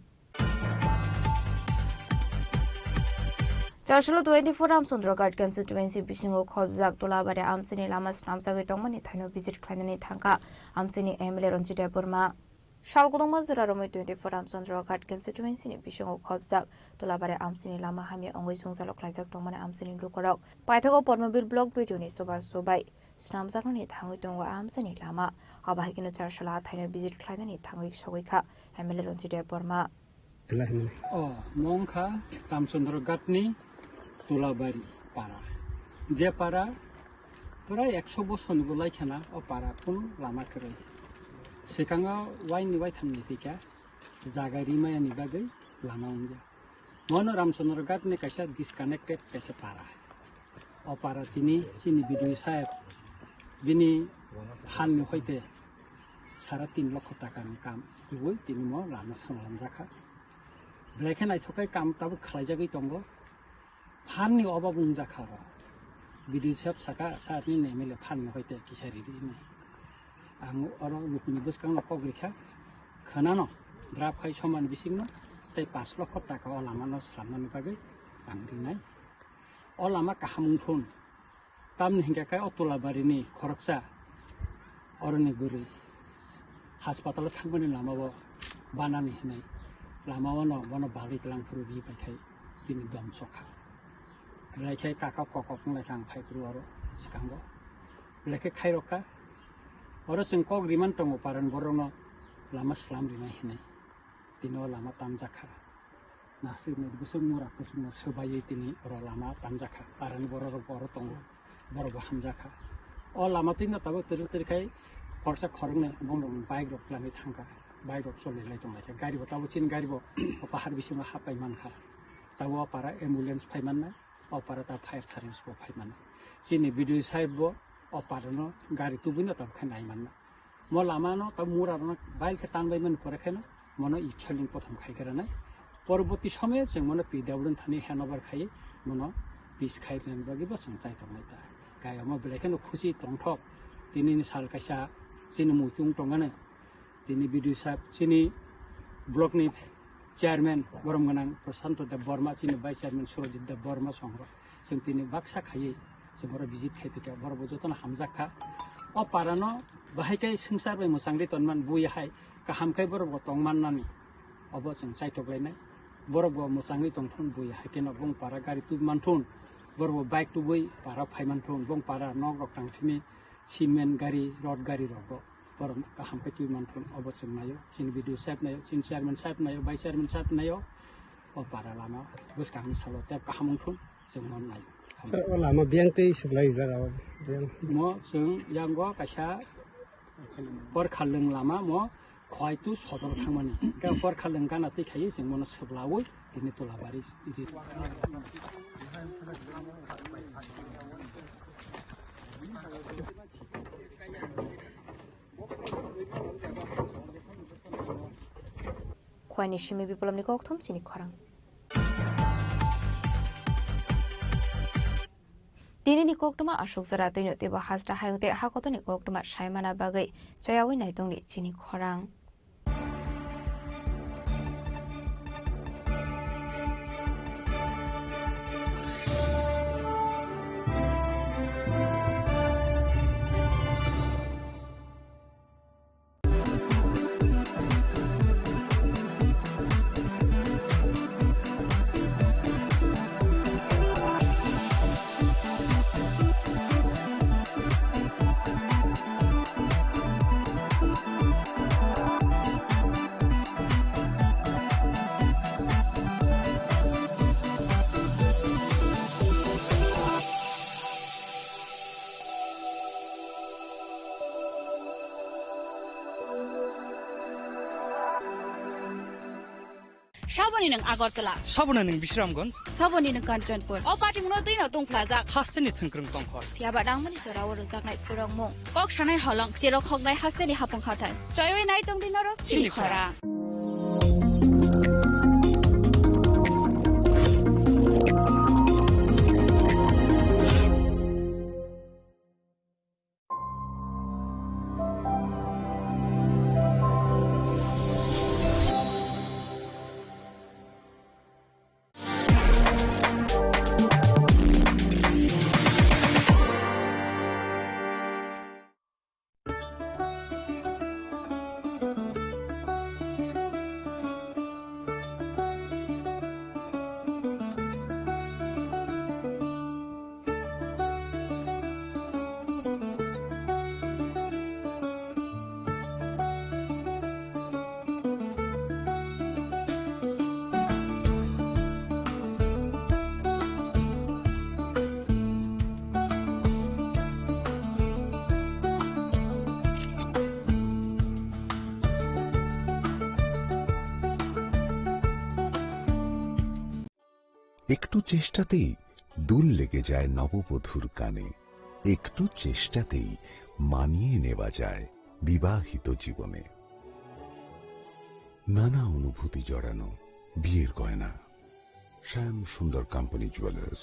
Chasolo twenty-four Ramchandra Ghat constituency bisingo khobjak Tolabari amchaini lama snamjagwi tongmani thaino visit khlainani thangkha amchaini M L A Ranjit Debbarma. Salkudungma jora romwi twenty-four Ramchandra Ghat constituency ni bisingo khobjak Tolabari amchaini lama hamya wngwi jwngjalo khlaijak tongmani amchaini lukurok paithago Pormobil Block B D O ni chubachu bai snamjaknani thangwi tongo a amchaini lama. Abo hai kheno Charsala thaino visit khlainani thangwi sogwi kha M L A Ranjit Debbarma. O, mo wngkha Ramchandra Ghatni Tolabari para. Je para prai ekso bosorni bo laikhana o para kunu lama kwrwi. Swkango waini waithamni phikha jaga rimayani bagwi lama wngya. Mono Ramchandra Ghatni kaisa disconnected kaisa para. O para tini chini B D O saheb bini phanni hoite sara tin lokho takani kam tubui tini mo lama samlamjakha. Belai khe naithok khe kam tabuk khlaijagwi tongo. Phanni obab wngjakha oro. B D O saheb saka, sir nini M L A phanni hoite kisa riri hinwi. Ang oro lukuni bwskango kok rikha, khwnano, draft khai somani bisingno tei panch lokho taka o lamano slamnani bagwi ang rinai. O lama kaham wngthun, tamni hinkhe khe o Tolabarini khoroksa oroni bwrwi haspatalo thangmani lamao banani hinwi lamao no bono balwi twlang phuru ri pai khai bini dom sokha. Belai khe kaka kokok wng lai kha ang phai phuru oro swkango. Belai khe khairok kha. Oro chwng kok riman tongo paran borokno lama slam rinai hinwi. Tini o lama tamjak kha. Nasik ni bwswk mura kusung no swbaiwi tini oro lama tamjak kha. Paran borok rok bo oro tongo. Borok bo hamjak kha. O lama twi no tabuk twrwk twrwk khai khoroksa khoroknwi bong rok bike rok twlangwi thang kha. Bike rok choli lai tong lai kha. Gari bo tabuk chini gari bo o pahar bisingo hap pai man kha. Tabuk o para ambulance phai man nai. O para ta fire service bo phai mano. Chini B D O saheb bo o para no gari tubui no tabuk khe nai manna. Mo lama no tabuk mura rok no bail khe tan bai mani pore khe no mono i soling prothom khai gra nai. Poroboti somoyo chwng mono P W thani handover khai mono peace khai rwna bagwi bo chwng chai tong nai ta. Kaya mo belai kheno khusi tongthok tini ni sal kaisa chini muitu wng tong ani. Tini B D O saheb, chini block ni chairman borom gwnang Prashanto Deb Borma, chini vice chairman Surajit Deb Borma songrok. Chwng tini baksa khaiwi chwng oro visit khai phikha, borok bo jotono hamjak kha. O para no bahai khe swngchar bai mwchangwi tonman bui hai kaham khe borok bo tong mannani obo chwng chaitok lainai. Borok bo mwchangwi tongthun bui hai kheno bong para gari tubui manthun, borok bo bike tubui para phai manthun, bong para nok rok tang thini cement gari, rod gari rok bo. Borok kaham khe twi manthun, obo chwng naio. Chini B D O saheb naio, chini chairman saheb naio, vice chairman saheb naio. O para lama bwskangni salo tei kaham wngthun chwng mon naio. Sir, o lama biyang tei swklai rijak abo biyang. Mo chwng yango kaisa Korkhalwng lama mo Khwaitu sodor thangmani. Khe Korkhalwng gana twi khaiwi chwng mono swplaui tini Tolabari ri. Khwani simi Biplopni kokthum chini khorang. Tinini koktwma aswk jora twino teibo hasta hayung tei hakotoni koktwma saimana bagwi chayaui naitongni chini khorang. Saboni nwng Agartala. Saboni nwng Bisramganj. Saboni nwng Kanchanpur. O patimungno twino tongphlajak. Hasteni thwngkwrwng tongkhor. Phiyaba nangmani jorao rwjaknai phurokmung. Kok sanai holong, cherok hoknai hasteni hapung hathai. Choiwi nai tongdi norok chini khorang. একটু চেষ্টাতেই দুল লেগে যায় নববধূর কানে, একটু চেষ্টাতেই মানিয়ে নেওয়া যায় বিবাহিত জীবনে। নানা অনুভূতি জড়ানো বিয়ের গয়না। শ্যাম সুন্দর company jewellers.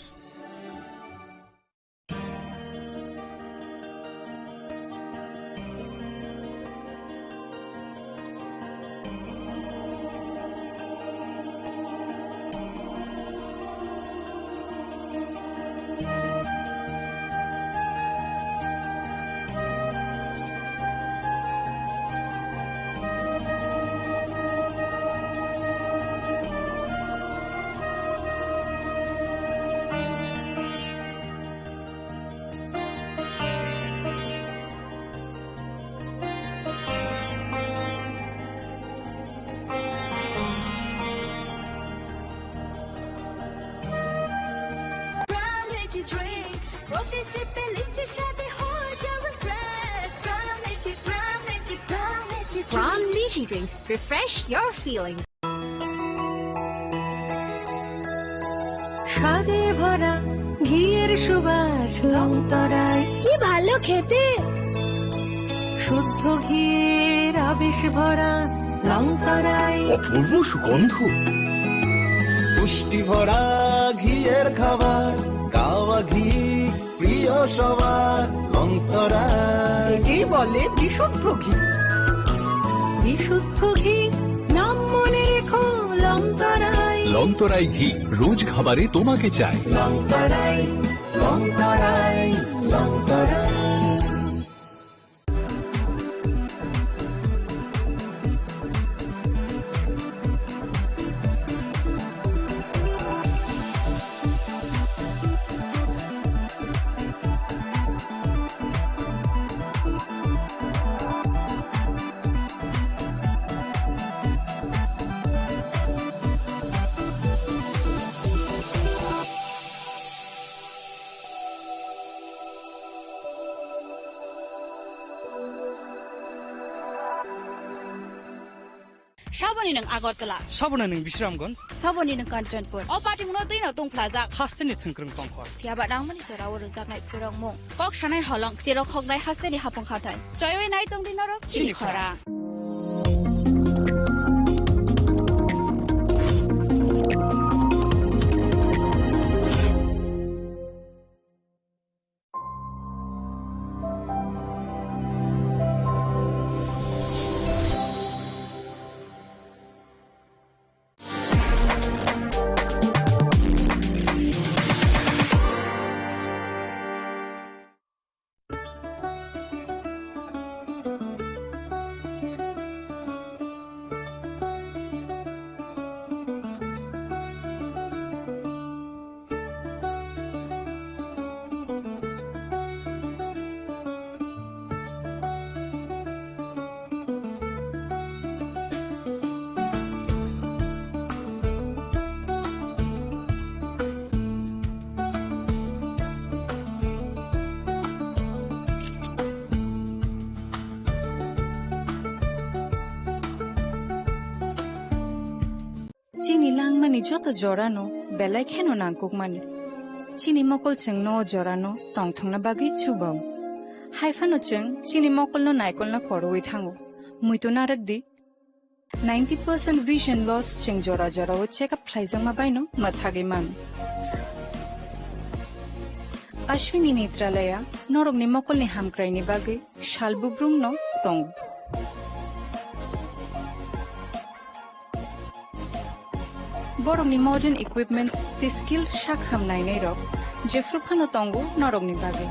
From Lychee Drinks, refresh your feelings. স্বাদে ভরা ঘিয়ের সুবাস লংতরাই। কি ভালো খেতে। শুদ্ধ ঘিয়ের আবেশ ভরা লংতরাই। অপূর্ব সুগন্ধ। পুষ্টি ভরা ঘিয়ের খাবার, গাওয়া ঘি প্রিয় সবার, লংতরাই। একেই বলে বিশুদ্ধ ঘি। বিশুদ্ধ ঘি, নাম মনে রেখো, লংতরাই। লংতরাই ঘি, রোজ খাবারে তোমাকে চাই। লংতরাই, লংতরাই, লংতরাই। Saboni nwng Agartala. Saboni nwng Bisramganj. Saboni nwng Kanchanpur. O party muno twi no tongphlajak. Hasteni thwngkwrwng tongkhor. Phiya ba nangmani jora o rwjaknai phwrwngmung. Kok sanai holong, cherok hoknai hasteni hapung hathai. Choiwi nai tongdi norok chini khora. Chini langmani joto jorano belai kheno nangkukmani. Chini mokol chwngno o jorano tongthokna bagwi chubao. Haiphano chwng chini mokolno naikolna korowi thango. Muitu narwkdi, ninety percent vision loss chwng jora jorao check up khlaijakma baino mwthagwi mano. Ashwini Netralaya norokni mokolni hamkraini bagwi sal bubrumno tongo. Borokni modern equipments tei skill sak ham nainairok jephru phano tongo norokni bagwi.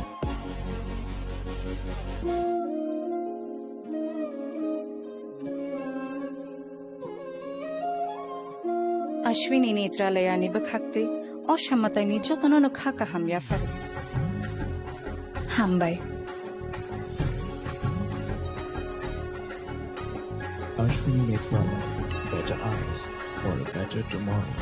Ashwini Netralayani bwkhak tei o samataini jotono no kha kaham yapharo. Hambai. Ashwini Netralaya, better eyes for a better tomorrow.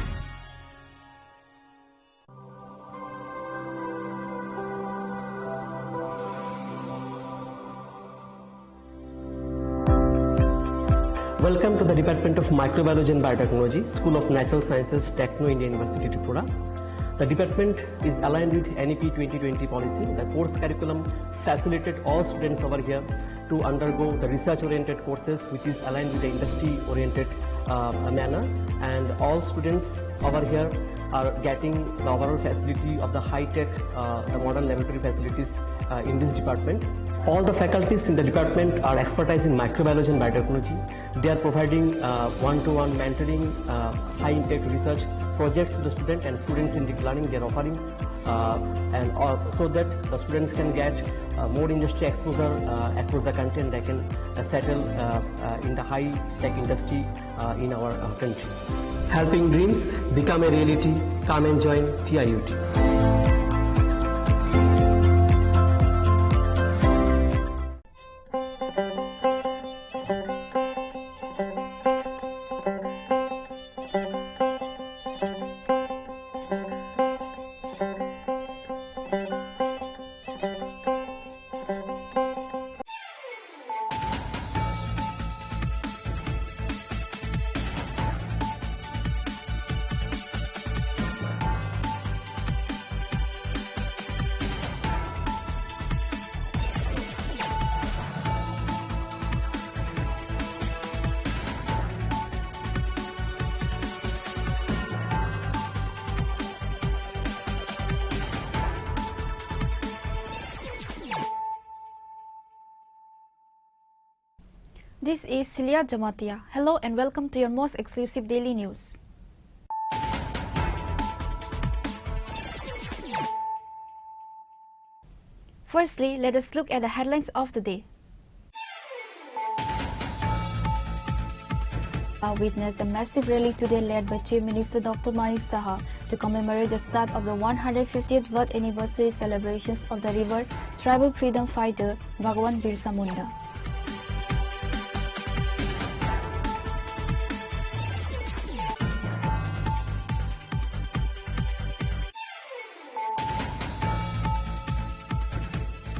Welcome to the Department of Microbiology and Biotechnology, School of Natural Sciences, Techno India University, Tripura. The department is aligned with N E P twenty twenty policy. The course curriculum facilitate all students over here to undergo the research-oriented courses, which is aligned with the industry-oriented, uh, manner. And all students over here are getting the overall facility of the high-tech, uh, the modern laboratory facilities, uh, in this department. All the faculties in the department are expertise in microbiology and biotechnology. They are providing, uh, one-to-one mentoring, uh, high-impact research projects to the student and students-centric learning they are offering, uh, and, uh, so that the students can get, uh, more industry exposure, uh, across the country, and they can, uh, settle, uh, uh, in the high-tech industry, uh, in our, uh, country. Helping dreams become a reality. Come and join T I U T. This is Celia Jamatia. Hello and welcome to your most exclusive daily news. Firstly, let us look at the headlines of the day. Uh, witnessed a massive rally today led by Chief Minister Doctor Manik Saha to commemorate the start of the one hundred fiftieth birth anniversary celebrations of the revered tribal freedom fighter Bhagwan Birsa Munda.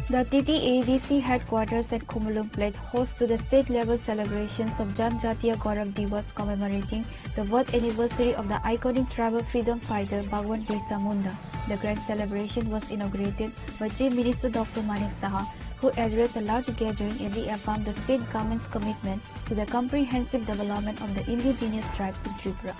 The T T A D C headquarters at Khumulwng played host to the state-level celebrations of Janjatiya Gaurav Diwas, commemorating the birth anniversary of the iconic tribal freedom fighter Bhagwan Birsa Munda. The grand celebration was inaugurated by Chief Minister Doctor Manik Saha, who addressed a large gathering and reaffirmed the state government's commitment to the comprehensive development of the indigenous tribes in Tripura.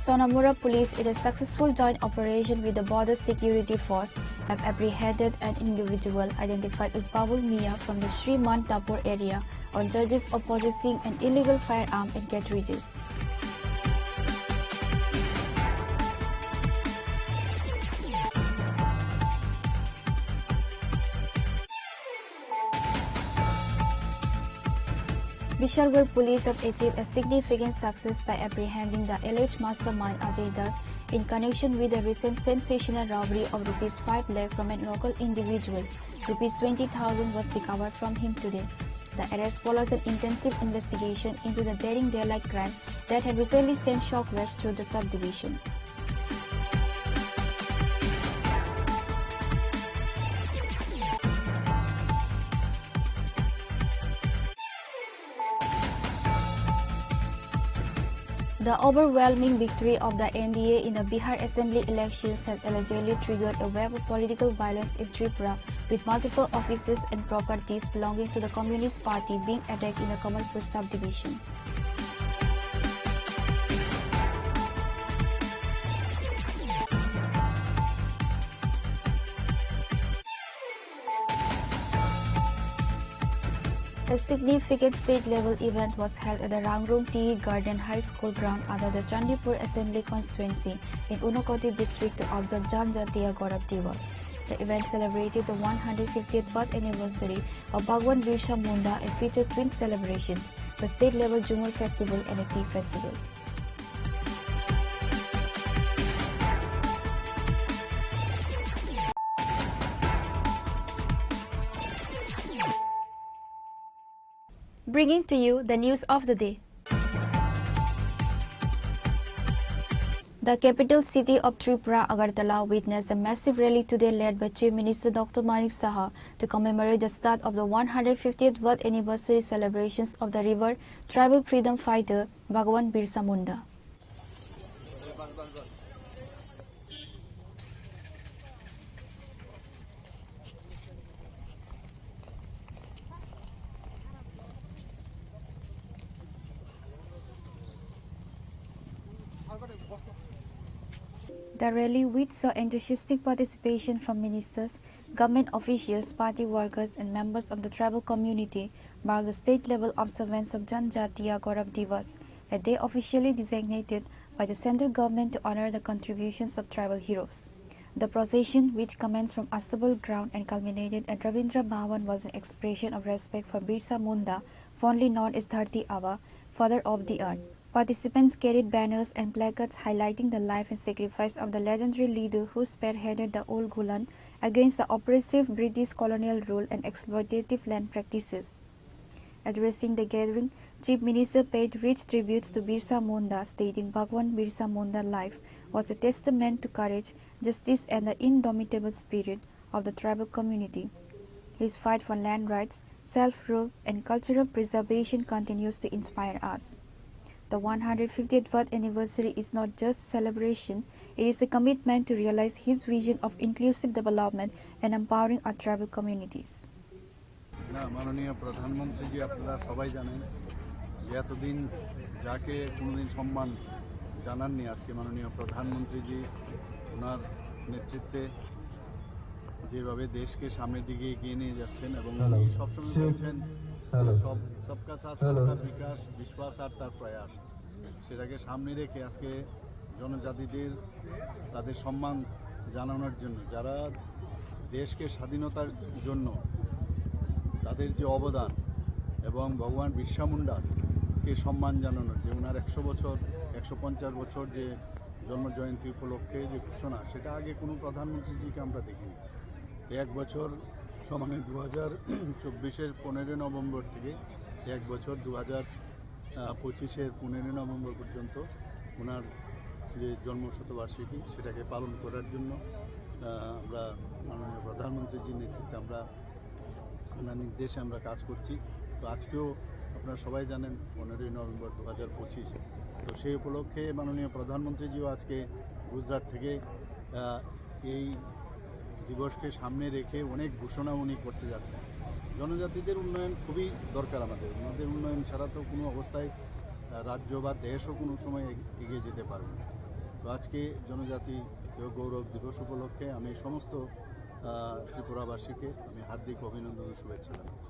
Sonamura police, in a successful joint operation with the Border Security Force, have apprehended an individual identified as Babul Mia from the Sri Mantapur area on charges of possessing an illegal firearm and cartridges. Bishalgarh police have achieved a significant success by apprehending the alleged mastermind Ajay Das in connection with the recent sensational robbery of rupees five lakh from a local individual. Rupees twenty thousand was recovered from him today. The arrest follows an intensive investigation into the daring daylight crime that had recently sent shockwaves through the subdivision. The overwhelming victory of the N D A in the Bihar Assembly elections has allegedly triggered a wave of political violence in Tripura, with multiple offices and properties belonging to the Communist Party being attacked in the Kamalpur subdivision. A significant state-level event was held at the Rangrung Tea Garden High School ground under the Chandipur Assembly Constituency in Unakoti district to observe Janjatiya Gaurav Diwas. The event celebrated the one hundred fiftieth birth anniversary of Bhagwan Birsa Munda and featured twin celebrations, the state-level Jhumur Festival and a tea festival. Bringing to you the news of the day. The capital city of Tripura, Agartala, witnessed a massive rally today led by Chief Minister Doctor Manik Saha to commemorate the start of the one hundred fiftieth birth anniversary celebrations of the revered tribal freedom fighter Bhagwan Birsa Munda. The rally, which saw enthusiastic participation from ministers, government officials, party workers, and members of the tribal community, marked the state-level observance of Janjatiya Gaurav Diwas, a day officially designated by the central government to honor the contributions of tribal heroes. The procession, which commenced from Astabal ground and culminated at Rabindra Bhavan, was an expression of respect for Birsa Munda, fondly known as Dharti Aba, Father of the Earth. Participants carried banners and placards highlighting the life and sacrifice of the legendary leader who spearheaded the Old Gulan against the oppressive British colonial rule and exploitative land practices. Addressing the gathering, Chief Minister paid rich tributes to Birsa Munda, stating Bhagwan Birsa Munda's life was a testament to courage, justice, and the indomitable spirit of the tribal community. His fight for land rights, self-rule, and cultural preservation continues to inspire us. The one hundred fiftieth birth anniversary is not just celebration, it is a commitment to realize his vision of inclusive development and empowering our tribal communities. না, মাননীয় প্রধানমন্ত্রীজি, আপনারা সবাই জানেন যে এতদিন যাকে কোনোদিন সম্মান জানাননি, আজকে মাননীয় প্রধানমন্ত্রীজি ওনার নেতৃত্বে যেভাবে দেশকে সামনের দিকে এগিয়ে নিয়ে যাচ্ছেন এবং হ্যালো। উনি সবসময় বলছেন যে হ্যালো। সব, সবকা সাথ, হ্যালো। সবকা বিকাশ, বিশ্বাস আর তার প্রয়াস। সেটাকে সামনে রেখে আজকে জনজাতিদের তাদের সম্মান জানানোর জন্য, যারা দেশকে স্বাধীনতার জন্য তাদের যে অবদান এবং ভগবান বিরসা মুন্ডাকে সম্মান জানানোর যে ওনার একশো বছর, একশো পঞ্চাশ বছর যে জন্ম জয়ন্তী উপলক্ষে যে ঘোষণা, সেটা আগে কোনো প্রধানমন্ত্রীজিকে আমরা দেখিনি। এক বছর সমানে দু হাজার চব্বিশের পনেরোই নভেম্বর থেকে এক বছর দু হাজার আহ, পঁচিশের পনেরোই নভেম্বর পর্যন্ত ওনার যে জন্ম শতবার্ষিকী, সেটাকে পালন করার জন্য, আহ, আমরা মাননীয় প্রধানমন্ত্রীজির নেতৃত্বে আমরা ওনার নির্দেশে আমরা কাজ করছি। তো আজকেও আপনারা সবাই জানেন পনেরোই নভেম্বর দু হাজার পঁচিশ। তো সেই উপলক্ষে মাননীয় প্রধানমন্ত্রীজিও আজকে গুজরাট থেকে, আহ, এই দিবসকে সামনে রেখে অনেক ঘোষণা উনি করতে যাচ্ছেন। জনজাতিদের উন্নয়ন খুবই দরকার আমাদের। ওনাদের উন্নয়ন ছাড়া তো কোনো অবস্থায়, আহ, রাজ্য বা দেশও কোনো সময় এগ-, এগিয়ে যেতে পারবে না। তো আজকে জনজাতি গৌরব দিবস উপলক্ষে আমি সমস্ত, আহ, ত্রিপুরাবাসীকে আমি হার্দিক অভিনন্দন ও শুভেচ্ছা জানাচ্ছি।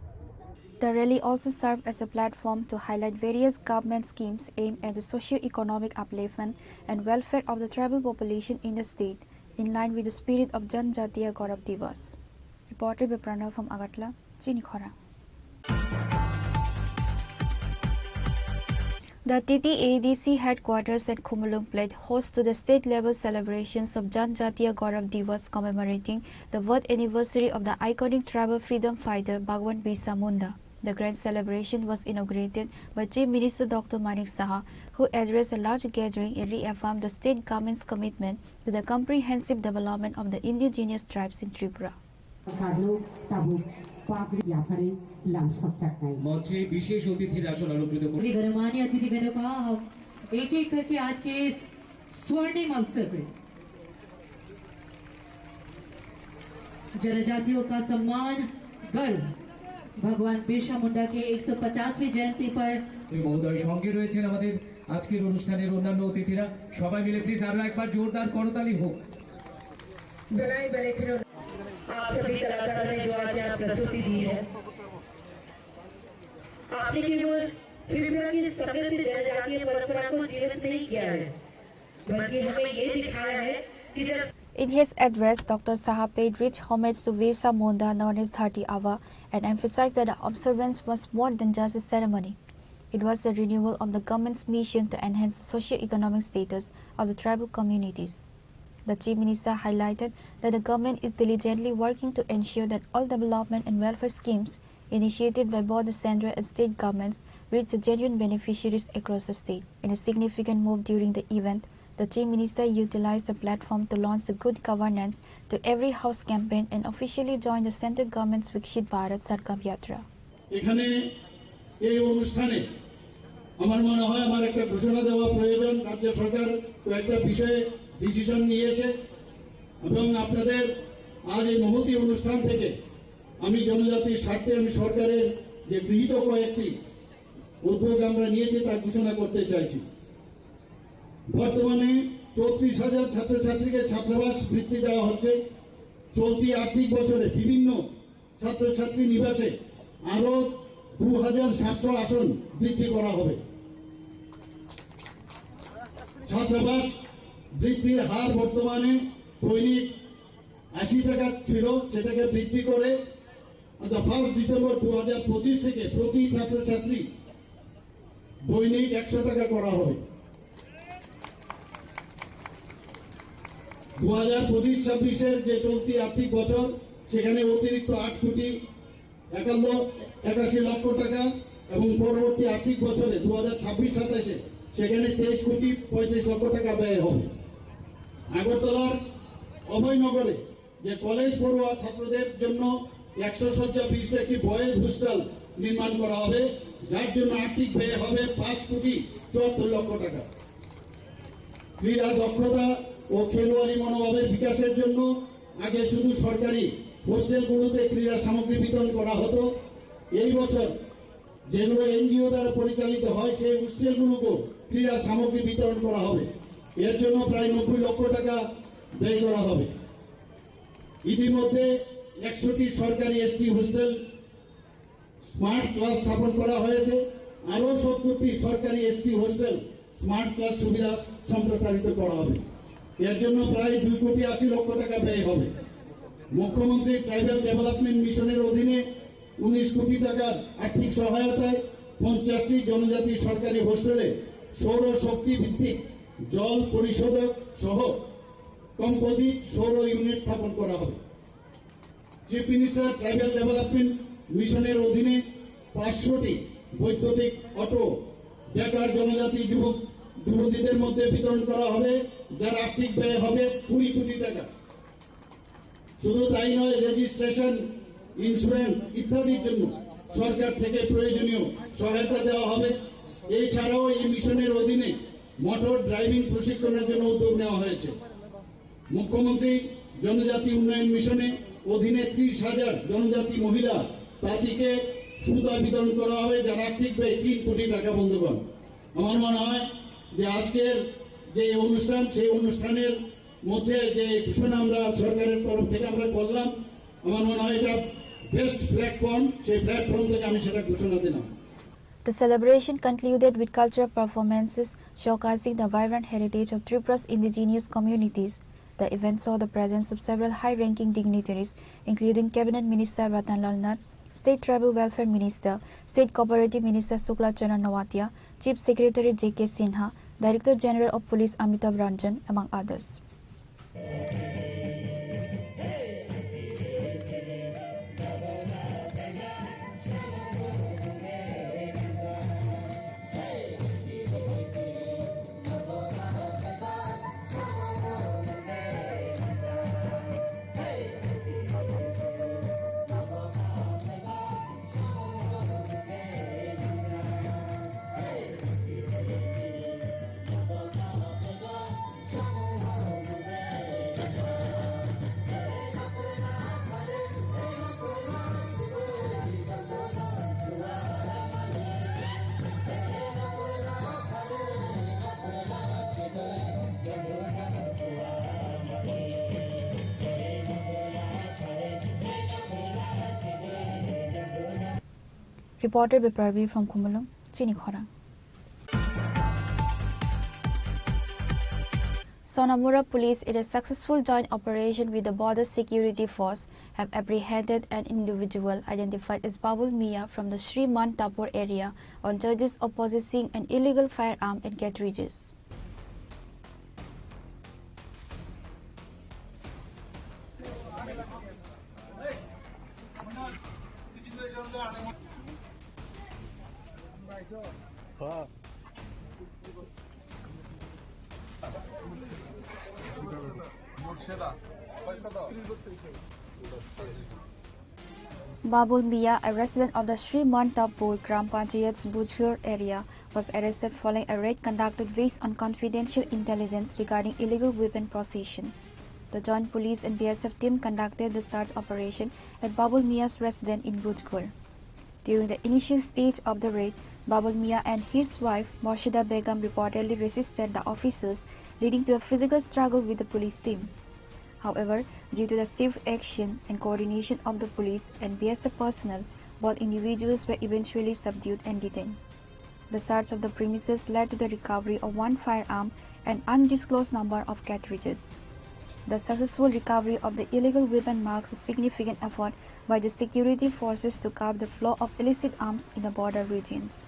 The rally also served as a platform to highlight various government schemes aimed at the socio-economic upliftment and welfare of the tribal population in the state, in line with the spirit of Janjatiya Gaurav Diwas. Reported by Pranav from Agartala, Chini Khorang. The T T A D C headquarters at Khumulwng played host to the state-level celebrations of Janjatiya Gaurav Diwas, commemorating the birth anniversary of the iconic tribal freedom fighter Bhagwan Birsa Munda. The grand celebration was inaugurated by Chief Minister Doctor Manik Saha, who addressed a large gathering and reaffirmed the state government's commitment to the comprehensive development of the indigenous tribes in Tripura. Sadhu tabuk pagri yaphari lam sokchaknai. মঞ্চে বিশেষ অতিথির আসন অলঙ্কৃত করুন। गणमान्य अतिथिगणों का हम एक-एक करके आज के इस स्वर्णिम अवसर पे जनजातियों का सम्मान, गर्व, भगवान बिरसा मुंडा के एक सौ पचासवीं जयंती पर। মহোদয়, সঙ্গে রয়েছেন আমাদের আজকের অনুষ্ঠানের অন্যান্য অতিথিরা। সবাই মিলে প্লিজ আরো একবার জোরদার করতালি হোক। आप सभी कलाकारों ने जो आज यहाँ प्रस्तुति दी है, आपने केवल त्रिपुरा की समृद्ध जनजातीय परंपरा को जीवित नहीं किया है, बल्कि हमें ये दिखाया है कि जब In his address, Doctor Saha paid rich homage to Birsa Munda, known as Dharti Aba, and emphasized that the observance was more than just a ceremony. It was a renewal of the government's mission to enhance the socio-economic status of the tribal communities. The Chief Minister highlighted that the government is diligently working to ensure that all development and welfare schemes initiated by both the central and state governments reach the genuine beneficiaries across the state. In a significant move during the event, The Chief Minister utilized the platform to launch the Good Governance to Every House campaign and officially joined the central government's Viksit Bharat Sankalp Yatra. এখানে এই অনুষ্ঠানে আমার মনে হয় আমার একটা ঘোষণা দেওয়া প্রয়োজন। রাজ্য সরকার কয়েকটা বিষয়ে ডিসিশন নিয়েছে এবং আপনাদের আজ এই মহতী অনুষ্ঠান থেকে আমি জনজাতির স্বার্থে আমি সরকারের যে গৃহীত কয়েকটি উদ্যোগ আমরা নিয়েছি তা ঘোষণা করতে চাইছি। বর্তমানে চৌত্রিশ হাজার ছাত্রছাত্রীকে ছাত্রাবাস বৃত্তি দেওয়া হচ্ছে। চলতি আর্থিক বছরে বিভিন্ন ছাত্রছাত্রী নিবাসে আরো দু হাজার সাতশো আসন বৃদ্ধি করা হবে। ছাত্রাবাস বৃদ্ধির হার বর্তমানে দৈনিক আশি টাকা ছিল, সেটাকে বৃদ্ধি করে আচ্ছা, ফার্স্ট ডিসেম্বর দু হাজার পঁচিশ থেকে প্রতি ছাত্রছাত্রী দৈনিক একশো টাকা করা হবে। দু হাজার পঁচিশ ছাব্বিশের যে চলতি আর্থিক বছর, সেখানে অতিরিক্ত আট কোটি একান্ন একাশি লক্ষ টাকা এবং পরবর্তী আর্থিক বছরে দু হাজার ছাব্বিশ সাতাশে সেখানে তেইশ কোটি পঁয়ত্রিশ লক্ষ টাকা ব্যয় হবে। আগরতলার অভয়নগরে যে কলেজ পড়ুয়া ছাত্রদের জন্য একশো শয্যা বিশিষ্ট একটি বয়েজ হোস্টেল নির্মাণ করা হবে, যার জন্য আর্থিক ব্যয় হবে পাঁচ কোটি চুয়াত্তর লক্ষ টাকা। ক্রীড়া দক্ষতা ও খেলোয়াড়ি মনোভাবের বিকাশের জন্য আগে শুধু সরকারি হোস্টেলগুলোতে ক্রীড়া সামগ্রী বিতরণ করা হতো। এই বছর যেগুলো এনজিও দ্বারা পরিচালিত হয়, সেই হোস্টেলগুলোকেও ক্রীড়া সামগ্রী বিতরণ করা হবে। এর জন্য প্রায় নব্বই লক্ষ টাকা ব্যয় করা হবে। ইতিমধ্যে একশোটি সরকারি এসটি হোস্টেল স্মার্ট ক্লাস স্থাপন করা হয়েছে। আরও সত্তরটি সরকারি এসটি হোস্টেল স্মার্ট ক্লাস সুবিধা সম্প্রসারিত করা হবে। এর জন্য প্রায় দুই কোটি আশি লক্ষ টাকা ব্যয় হবে। মুখ্যমন্ত্রী ট্রাইবাল ডেভেলপমেন্ট মিশনের অধীনে উনিশ কোটি টাকার আর্থিক সহায়তায় পঞ্চাশটি জনজাতি সরকারি হোস্টেলে সৌর শক্তি ভিত্তিক জল পরিশোধক সহ কম্পোজিট সৌর ইউনিট স্থাপন করা হবে। চিফ মিনিস্টার ট্রাইবাল ডেভেলপমেন্ট মিশনের অধীনে পাঁচশোটি বৈদ্যুতিক অটো বেকার জনজাতি যুবক যুবতীদের মধ্যে বিতরণ করা হবে, যার আর্থিক ব্যয় হবে কুড়ি কোটি টাকা। শুধু তাই নয়, রেজিস্ট্রেশন, ইন্স্যুরেন্স ইত্যাদির জন্য সরকার থেকে প্রয়োজনীয় সহায়তা দেওয়া হবে। এছাড়াও এই মিশনের অধীনে মোটর ড্রাইভিং প্রশিক্ষণের জন্য উদ্যোগ নেওয়া হয়েছে। মুখ্যমন্ত্রী জনজাতি উন্নয়ন মিশনে অধীনে ত্রিশ হাজার জনজাতি মহিলা তাঁতিকে সুতা বিতরণ করা হবে, যার আর্থিক ব্যয় তিন কোটি টাকা। বন্ধুগণ, আমার মনে হয় যে আজকের যে অনুষ্ঠান, সেই অনুষ্ঠানের মধ্যে যে ঘোষণা আমরা সরকারের তরফ থেকে আমরা করলাম, আমার মনে হয় এটা বেস্ট প্ল্যাটফর্ম, সেই প্ল্যাটফর্ম থেকে আমি সেটা ঘোষণা দিলাম। The celebration concluded with cultural performances showcasing the vibrant heritage of Tripura's indigenous communities. The event saw the presence of several high-ranking dignitaries, including Cabinet Minister Ratan Lal Nath, State Tribal Welfare Minister, State Cooperative Minister Shukla Charan Noatia, Chief Secretary J K Sinha, Director General of Police Amitabh Ranjan, among others. Reporter Biparvi from Khumulwng, Chini Khorang. Sonamura police, in a successful joint operation with the Border Security Force, have apprehended an individual identified as Babul Mia from the Sri Mantapur area on charges of possessing an illegal firearm and cartridges. Babul Mia, a resident of the Sri Mantapur Gram Panchayat's Bujhur area, was arrested following a raid conducted based on confidential intelligence regarding illegal weapon possession. The Joint Police and B S F team conducted the search operation at Babul Mia's residence in Bujhur. During the initial stage of the raid, Babul Mia and his wife Morshida Begum reportedly resisted the officers, leading to a physical struggle with the police team. However, due to the swift action and coordination of the police and B S F personnel, both individuals were eventually subdued and detained. The search of the premises led to the recovery of one firearm and undisclosed number of cartridges. The successful recovery of the illegal weapon marks a significant effort by the security forces to curb the flow of illicit arms in the border regions.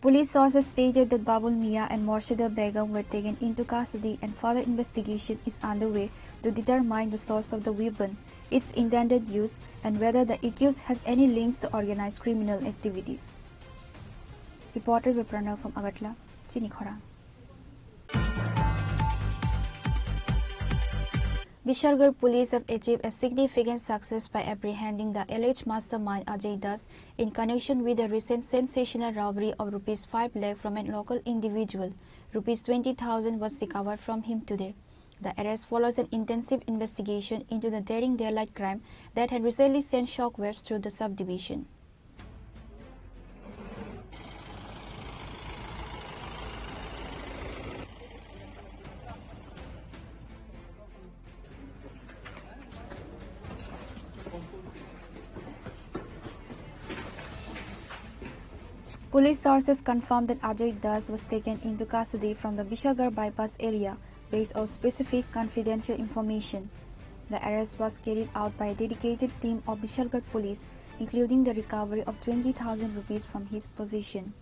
Police sources stated that Babul Mia and Morshida Begum were taken into custody and further investigation is underway to determine the source of the weapon, its intended use, and whether the accused has any links to organized criminal activities. Reporter Viprana from Agartala, Chini Khorang. Bishalgarh police have achieved a significant success by apprehending the alleged mastermind Ajay Das in connection with the recent sensational robbery of rupees five lakh from a local individual. Rupees twenty thousand was recovered from him today. The arrest follows an intensive investigation into the daring daylight crime that had recently sent shockwaves through the subdivision. Police sources confirmed that Ajay Das was taken into custody from the Bishalgarh bypass area based on specific confidential information. The arrest was carried out by a dedicated team of Bishalgarh police, including the recovery of twenty thousand rupees from his possession.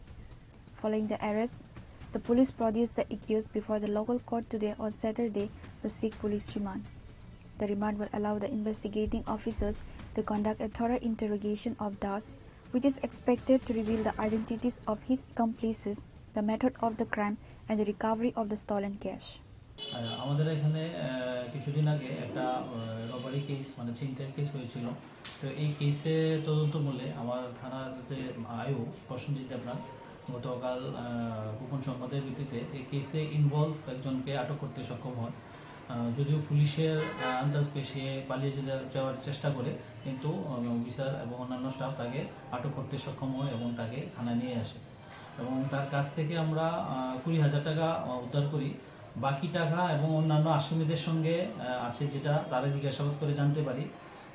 Following the arrest, the police produced the accused before the local court today on Saturday to seek police remand. The remand will allow the investigating officers to conduct a thorough interrogation of Das, which is expected to reveal the identities of his accomplices, the method of the crime, and the recovery of the stolen cash. আহ, আমাদের এখানে, আহ, কিছুদিন আগে একটা, আহ, robbery case, মানে ছিনতাইয়ের কেস হয়েছিল। তো এই কেসে তদন্ত মূলে আমার থানার যে আইও প্রসেনজিৎ দেবনাথ গতকাল, আহ, গোপন সংবাদের ভিত্তিতে এই কেসে ইনভলভ একজনকে আটক করতে সক্ষম হয়। আহ, যদিও পুলিশের, আহ, আন্দাজ পেয়ে সে পালিয়ে যেতে, যাওয়ার চেষ্টা করে, কিন্তু, আহ, অফিসার এবং অন্যান্য স্টাফ তাকে আটক করতে সক্ষম হয় এবং তাকে থানায় নিয়ে আসে। এবং তার কাছ থেকে আমরা, আহ, কুড়ি হাজার টাকা, আহ, উদ্ধার করি। বাকি টাকা এবং অন্যান্য আসামিদের সঙ্গে, আহ, আছে, যেটা তারা জিজ্ঞাসাবাদ করে জানতে পারি।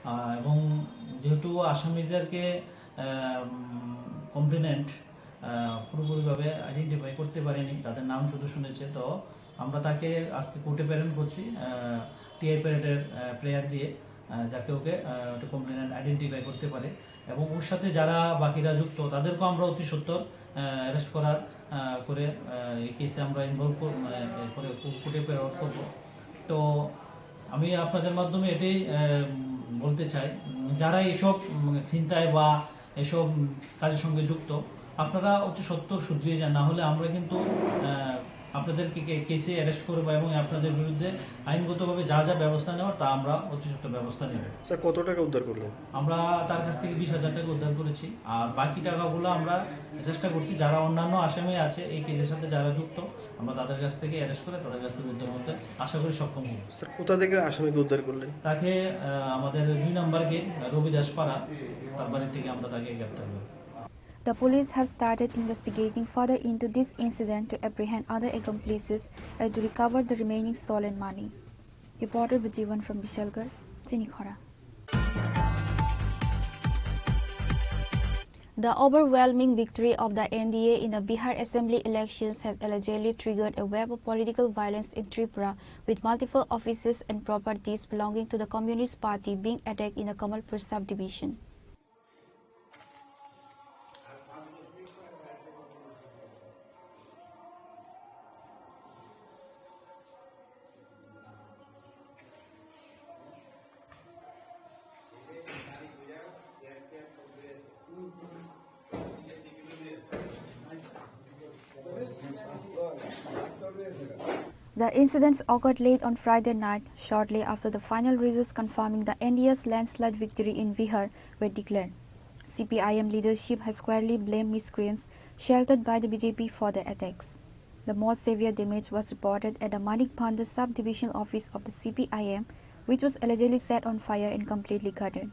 আহ, এবং যেহেতু আসামিদেরকে, আহ, উম, কমপ্লেনেন্ট, আহ, পুরোপুরিভাবে আইডেন্টিফাই করতে পারেনি, তাদের নাম শুধু শুনেছে, তো আমরা তাকে আজকে কোর্টে প্রেরণ করছি, আহ, টিআই প্যারেডের, আহ, প্লেয়ার দিয়ে, আহ, যাকে ওকে, আহ, একটা কমপ্লেনেন্ট আইডেন্টিফাই করতে পারে। এবং ওর সাথে যারা বাকিরা যুক্ত, তাদেরকেও আমরা অতি সত্বর, আহ, অ্যারেস্ট করার, আহ, করে, আহ, এই কেসে আমরা ইনভলভ কর-, মানে, এ, করে কো-, কোর্টে প্রেরণ করব। তো আমি আপনাদের মাধ্যমে এটাই, আহ, উম, বলতে চাই, উম, যারা এইসব, উম, ছিনতাই বা এসব, উম, কাজের সঙ্গে যুক্ত, আপনারা অতি সত্বর শুধরিয়ে যান, না হলে আমরা কিন্তু, আহ, আপনাদেরকে কে-, কেসে অ্যারেস্ট করবো এবং আপনাদের বিরুদ্ধে আইনগতভাবে যা যা ব্যবস্থা নেওয়ার, তা আমরা অতি সত্বর ব্যবস্থা নেব। স্যার, কত টাকা উদ্ধার করলেন? আমরা তার কাছ থেকে বিশ হাজার টাকা উদ্ধার করেছি, আর বাকি টাকাগুলো আমরা চেষ্টা করছি, যারা অন্যান্য আসামি আছে এই কেসের সাথে যারা যুক্ত, আমরা তাদের কাছ থেকে অ্যারেস্ট করে তাদের কাছ থেকে উদ্ধার করতে আশা করি সক্ষম হব। স্যার, কোথা থেকে আসামিকে উদ্ধার করলেন? তাকে, আহ, আমাদের দুই নম্বর গেট রবিদাস পাড়া, তার বাড়ি থেকে আমরা তাকে গ্রেপ্তার করি। The police have started investigating further into this incident to apprehend other accomplices and to recover the remaining stolen money. Reporter Bujiwan from Bishalgarh, Chinikhora. The overwhelming victory of the N D A in the Bihar Assembly elections has allegedly triggered a wave of political violence in Tripura, with multiple offices and properties belonging to the Communist Party being attacked in the Kamalpur subdivision. The incidents occurred late on Friday night, shortly after the final results confirming the N D A's landslide victory in Bihar were declared. C P I M leadership has squarely blamed miscreants sheltered by the B J P for the attacks. The most severe damage was reported at the Manik Bhandar subdivision office of the C P I M, which was allegedly set on fire and completely gutted.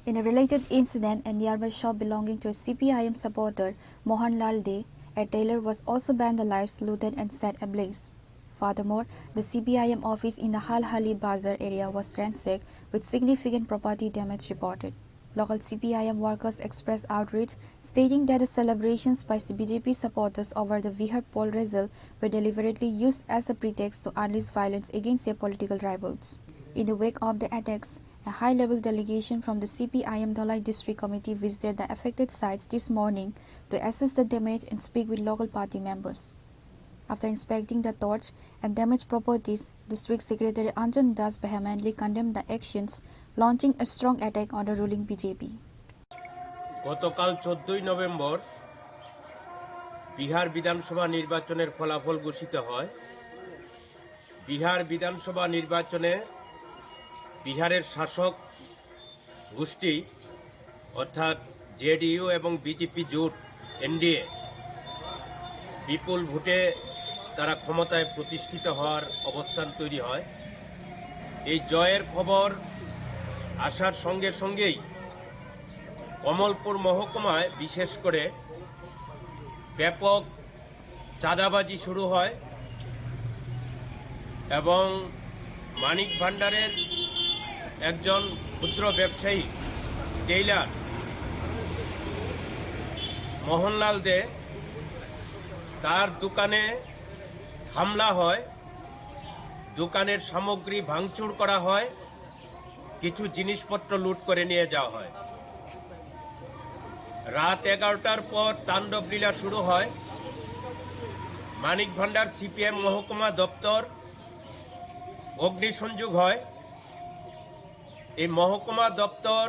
In a related incident, a nearby shop belonging to a C P I M supporter, Mohanlal Dey, a tailor, was also vandalized, looted, and set ablaze. Furthermore, the C P I M office in the Halhali Bazar area was ransacked, with significant property damage reported. Local C P I M workers expressed outrage, stating that the celebrations by the B J P supporters over the Bihar poll result were deliberately used as a pretext to unleash violence against their political rivals. In the wake of the attacks, a high-level delegation from the C P I M Dhalai District Committee visited the affected sites this morning to assess the damage and speak with local party members. After inspecting the torch and damaged properties, District Secretary Anjan Das vehemently condemned the actions, launching a strong attack on the ruling B J P. গতকাল চোদ্দই নভেম্বর বিহার বিধানসভা নির্বাচনের ফলাফল ঘোষিত হয়। বিহার বিধানসভা নির্বাচনে বিহারের শাসক গোষ্ঠী অর্থাৎ জেডিইউ এবং বিজেপি জোট, এনডিএ, বিপুল ভোটে তারা ক্ষমতায় প্রতিষ্ঠিত হওয়ার অবস্থান তৈরি হয়। এই জয়ের খবর আসার সঙ্গে সঙ্গেই কমলপুর মহকুমায় বিশেষ করে ব্যাপক চাঁদাবাজি শুরু হয় এবং মানিক ভান্ডারের একজন ক্ষুদ্র ব্যবসায়ী টেইলার মোহনলাল দে, তার দোকানে হামলা হয়, দোকানের সামগ্রী ভাঙচুর করা হয়, কিছু জিনিসপত্র লুট করে নিয়ে যাওয়া হয়। রাত এগারোটার পর তাণ্ডব লীলা শুরু হয়। মানিক ভান্ডার সিপিএম মহকুমা দপ্তর অগ্নিসংযোগ হয়। এই মহকুমা দপ্তর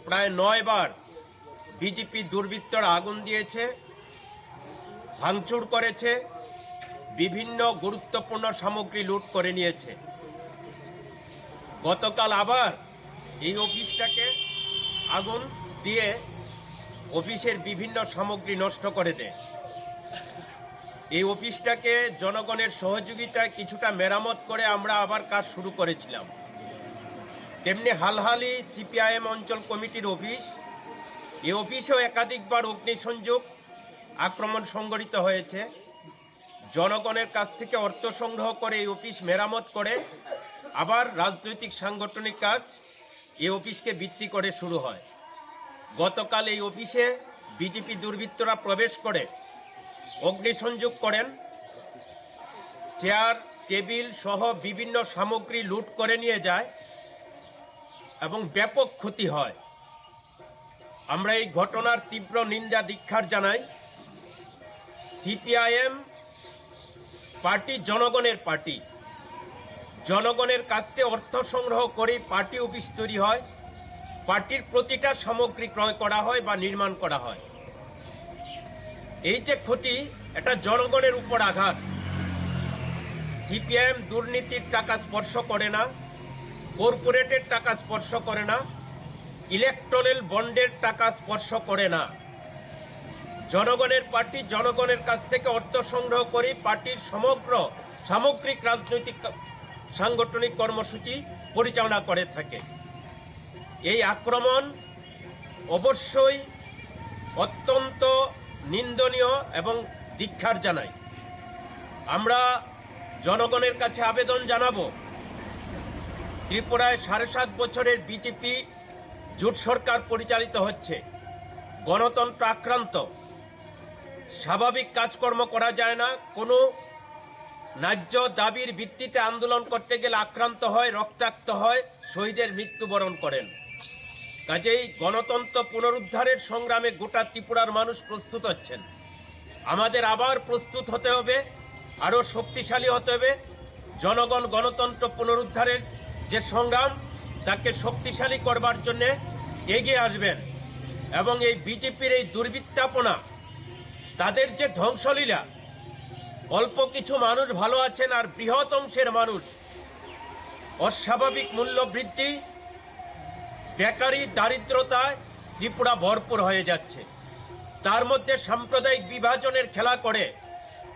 প্রায় নয় বার বিজেপি দুর্বৃত্তরা আগুন দিয়েছে, ভাঙচুর করেছে, বিভিন্ন গুরুত্বপূর্ণ সামগ্রী লুট করে নিয়েছে। গতকাল আবার এই অফিসটাকে আগুন দিয়ে অফিসের বিভিন্ন সামগ্রী নষ্ট করে দেয়। এই অফিসটাকে জনগণের সহযোগিতায় কিছুটা মেরামত করে আমরা আবার কাজ শুরু করেছিলাম। তেমনি হালহালি সিপিআইএম অঞ্চল কমিটির অফিস, এই অফিসেও একাধিকবার অগ্নিসংযোগ, আক্রমণ সংঘটিত হয়েছে। জনগণের কাছ থেকে অর্থ সংগ্রহ করে এই অফিস মেরামত করে আবার রাজনৈতিক সাংগঠনিক কাজ এই অফিসকে ভিত্তি করে শুরু হয়। গতকাল এই অফিসে বিজেপি দুর্বৃত্তরা প্রবেশ করে অগ্নিসংযোগ করেন, চেয়ার, টেবিল সহ বিভিন্ন সামগ্রী লুট করে নিয়ে যায় এবং ব্যাপক ক্ষতি হয়। আমরা এই ঘটনার তীব্র নিন্দা ধিক্কার জানাই। সিপিআইএম পার্টি জনগণের পার্টি। জনগণের কাছ থেকে অর্থ সংগ্রহ করে পার্টি অফিস তৈরি হয়, পার্টির প্রতিটা সামগ্রী ক্রয় করা হয় বা নির্মাণ করা হয়। এই যে ক্ষতি, এটা জনগণের উপর আঘাত। সিপিআইএম দুর্নীতির টাকা স্পর্শ করে না, কর্পোরেটের টাকা স্পর্শ করে না, ইলেকট্রাল বন্ডের টাকা স্পর্শ করে না। জনগণের পার্টি জনগণের কাছ থেকে অর্থ সংগ্রহ করে পার্টির সমগ্র সামগ্রিক রাজনৈতিক কা-, সাংগঠনিক কর্মসূচি পরিচালনা করে থাকে। এই আক্রমণ অবশ্যই অত্যন্ত নিন্দনীয় এবং ধিক্কার জানাই। আমরা জনগণের কাছে আবেদন জানাবো, ত্রিপুরায় সাড়ে সাত বছরের বিজেপি জোট সরকার পরিচালিত হচ্ছে। গণতন্ত্র আক্রান্ত। স্বাভাবিক কাজকর্ম করা যায় না। কোনো ন্যায্য দাবির ভিত্তিতে আন্দোলন করতে গেলে আক্রান্ত হয়, রক্তাক্ত হয়, শহীদের মৃত্যুবরণ করেন। কাজেই গণতন্ত্র পুনরুদ্ধারের সংগ্রামে গোটা ত্রিপুরার মানুষ প্রস্তুত হচ্ছেন। আমাদের আবার প্রস্তুত হতে হবে, আরও শক্তিশালী হতে হবে। জনগণ গণতন্ত্র পুনরুদ্ধারের যে সংগ্রাম, তাকে শক্তিশালী করবার জন্য এগিয়ে আসবেন এবং এই বিজেপির এই দুর্বৃত্তাপনা, তাদের যে ধ্বংসলীলা, অল্প কিছু মানুষ ভালো আছেন আর বৃহৎ অংশের মানুষ অস্বাভাবিক মূল্য বৃদ্ধি, বেকারি, দারিদ্রতায় ত্রিপুরা ভরপুর হয়ে যাচ্ছে। তার মধ্যে সাম্প্রদায়িক বিভাজনের খেলা করে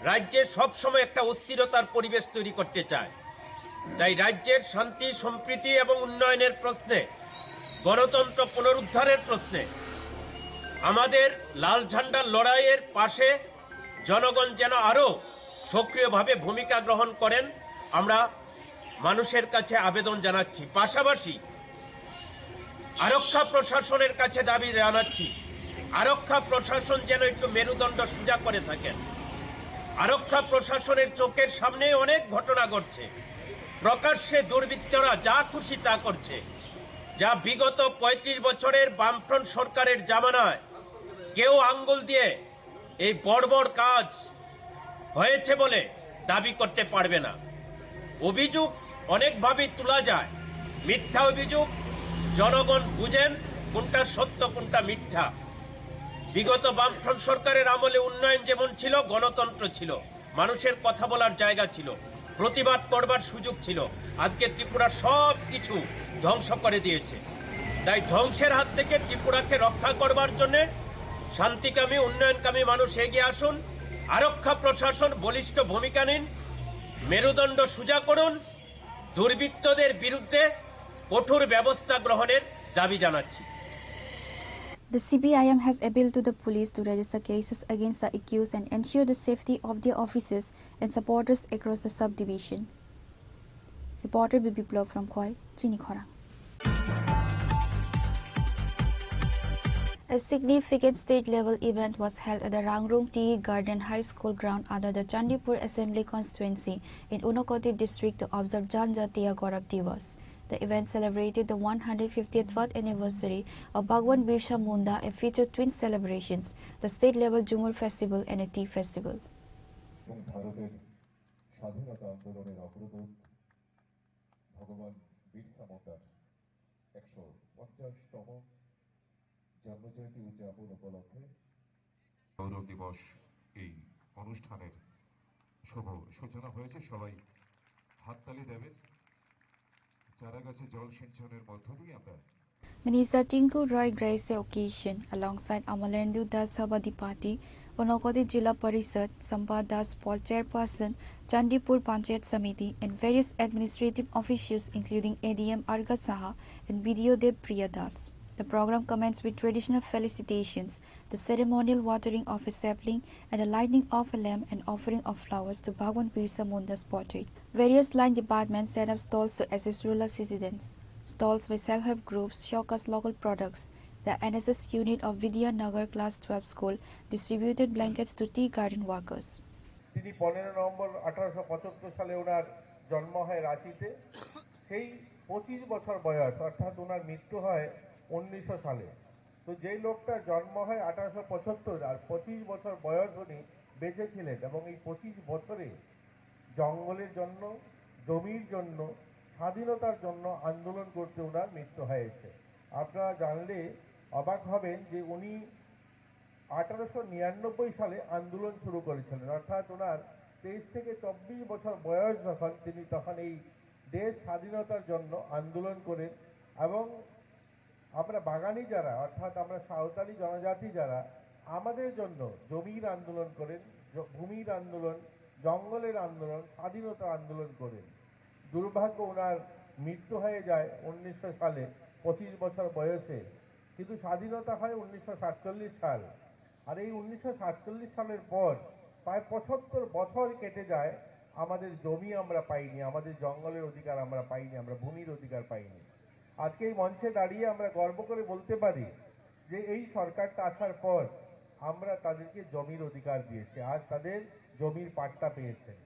রাজ্যে সবসময় একটা অস্থিরতার পরিবেশ তৈরি করতে চায়। তাই রাজ্যের শান্তি, সম্প্রীতি এবং উন্নয়নের প্রশ্নে, গণতন্ত্র পুনরুদ্ধারের প্রশ্নে আমাদের লাল ঝান্ডার লড়াইয়ের পাশে জনগণ যেন আরও সক্রিয়ভাবে ভূমিকা গ্রহণ করেন, আমরা মানুষের কাছে আবেদন জানাচ্ছি। পাশাপাশি আরক্ষা প্রশাসনের কাছে দাবি জানাচ্ছি, আরক্ষা প্রশাসন যেন একটু মেরুদণ্ড সোজা করে থাকেন। আরক্ষা প্রশাসনের চোখের সামনে অনেক ঘটনা ঘটছে, প্রকাশ্যে দুর্বৃত্তরা যা খুশি তা করছে, যা বিগত পঁয়ত্রিশ বছরের বামফ্রন্ট সরকারের জামানায় কেউ আঙ্গুল দিয়ে এই বর্বর কাজ হয়েছে বলে দাবি করতে পারবে না। অভিযোগ অনেকভাবেই তোলা যায়, মিথ্যা অভিযোগ। জনগণ বুঝেন কোনটা সত্য, কোনটা মিথ্যা। বিগত বামফ্রন্ট সরকারের আমলে উন্নয়ন যেমন ছিল, গণতন্ত্র ছিল, মানুষের কথা বলার জায়গা ছিল, প্রতিবাদ করবার সুযোগ ছিল। আজকে ত্রিপুরা সব কিছু ধ্বংস করে দিয়েছে। তাই ধ্বংসের হাত থেকে ত্রিপুরাকে রক্ষা করবার জন্য শান্তিকামী, উন্নয়নকামী মানুষ এগিয়ে আসুন। আরক্ষা প্রশাসন বলিষ্ঠ ভূমিকা নিন, মেরুদণ্ড সোজা করুন, দুর্বৃত্তদের বিরুদ্ধে কঠোর ব্যবস্থা গ্রহণের দাবি জানাচ্ছি। The C P I M has appealed to the police to register cases against the accused and ensure the safety of their officers and supporters across the subdivision. Reporter B B Block from Khoi, Chini Khorang. A significant state-level event was held at the Rangrung Tea Garden High School ground under the Chandipur Assembly Constituency in Unakoti District to observe Janjatiya Gaurav Diwas. The event celebrated the one hundred fiftieth birth anniversary of Bhagwan Birsa Munda and featured twin celebrations, the state-level Jhumur Festival and a tea festival. এবং ভারতের স্বাধীনতা আন্দোলনের অগ্রদূত ভগবান বিরসা মুন্ডার একশো পঞ্চাশতম জন্মজয়ন্তী উদযাপন উপলক্ষে গৌরব দিবস এই অনুষ্ঠানের শুভ সূচনা হয়েছে। সবাই হাততালি দেবেন। চারা গাছে জল সিঞ্চনের মধ্য দিয়ে আমরা Minister Tinku Roy graced the occasion alongside Amalendu Das Sabadipati, Unakoti Jila Parishad, Sampa Das Paul Chairperson, Chandipur Panchayat Samiti, and various administrative officials including A D M Arga Saha and B D O Dev Priya Das. The program commenced with traditional felicitations, the ceremonial watering of a sapling and the lighting of a lamp and offering of flowers to Bhagwan Birsa Munda's portrait. Various line departments set up stalls to assist rural citizens. Stalls by self-help groups showcase local products. The N S S unit of Vidya Nagar Class twelve school distributed blankets to tea garden workers. তিনি পনেরো নভেম্বর আঠারোশো পঁচাত্তর সালে ওনার জন্ম হয় রাঁচিতে। সেই পঁচিশ বছর বয়স, অর্থাৎ ওনার মৃত্যু হয় উনিশশো সালে। তো যেই লোকটার জন্ম হয় আঠারোশো পঁচাত্তর আর পঁচিশ বছর বয়স উনি বেঁচে ছিলেন এবং এই পঁচিশ বছরে জঙ্গলের জন্য, জমির জন্য, স্বাধীনতার জন্য আন্দোলন করতে ওনার মৃত্যু হয়েছে। আপনারা জানলে অবাক হবেন যে উনি আঠারোশো নিরানব্বই সালে আন্দোলন শুরু করেছিলেন, অর্থাৎ ওনার তেইশ থেকে চব্বিশ বছর বয়স যখন, তিনি তখন এই দেশ স্বাধীনতার জন্য আন্দোলন করেন এবং আমরা বাগানি যারা, অর্থাৎ আমরা সাঁওতালি জনজাতি যারা, আমাদের জন্য জমির আন্দোলন করেন, জ-, ভূমির আন্দোলন, জঙ্গলের আন্দোলন, স্বাধীনতার আন্দোলন করেন। দুর্ভাগ্য, ওনার মৃত্যু হয়ে যায় উনিশশো সালে, পঁচিশ বছর বয়সে। কিন্তু স্বাধীনতা হয় উনিশশো সাতচল্লিশ সাল। আর এই উনিশশো সাতচল্লিশ সালের পর প্রায় পঁচাত্তর বছর কেটে যায় আমাদের জমি আমরা পাইনি, আমাদের জঙ্গলের অধিকার আমরা পাইনি, আমরা ভূমির অধিকার পাইনি। আজকে এই মঞ্চে দাঁড়িয়ে আমরা গর্ব করে বলতে পারি যে এই সরকারটা আসার পর আমরা তাদেরকে জমির অধিকার দিয়েছি, আজ তাদের জমির পাট্টা পেয়েছেন।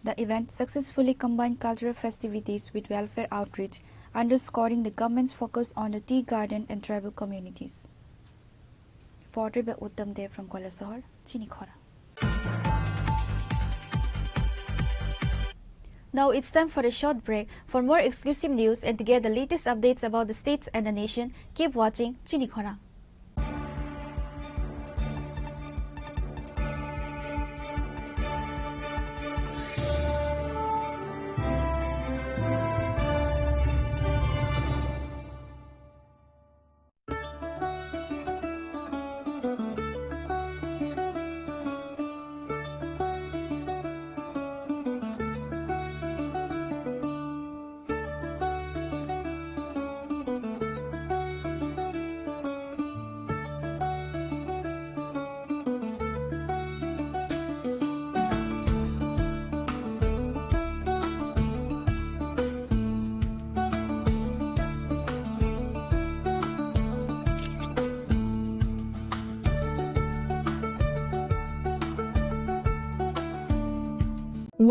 The event successfully combined cultural festivities with welfare outreach, underscoring the government's focus on the tea garden and tribal communities. Reported by Uttam Dev from Kailasahar, Chinikhora. Now it's time for a short break. For more exclusive news and to get the latest updates about the states and the nation, keep watching Chinikhora.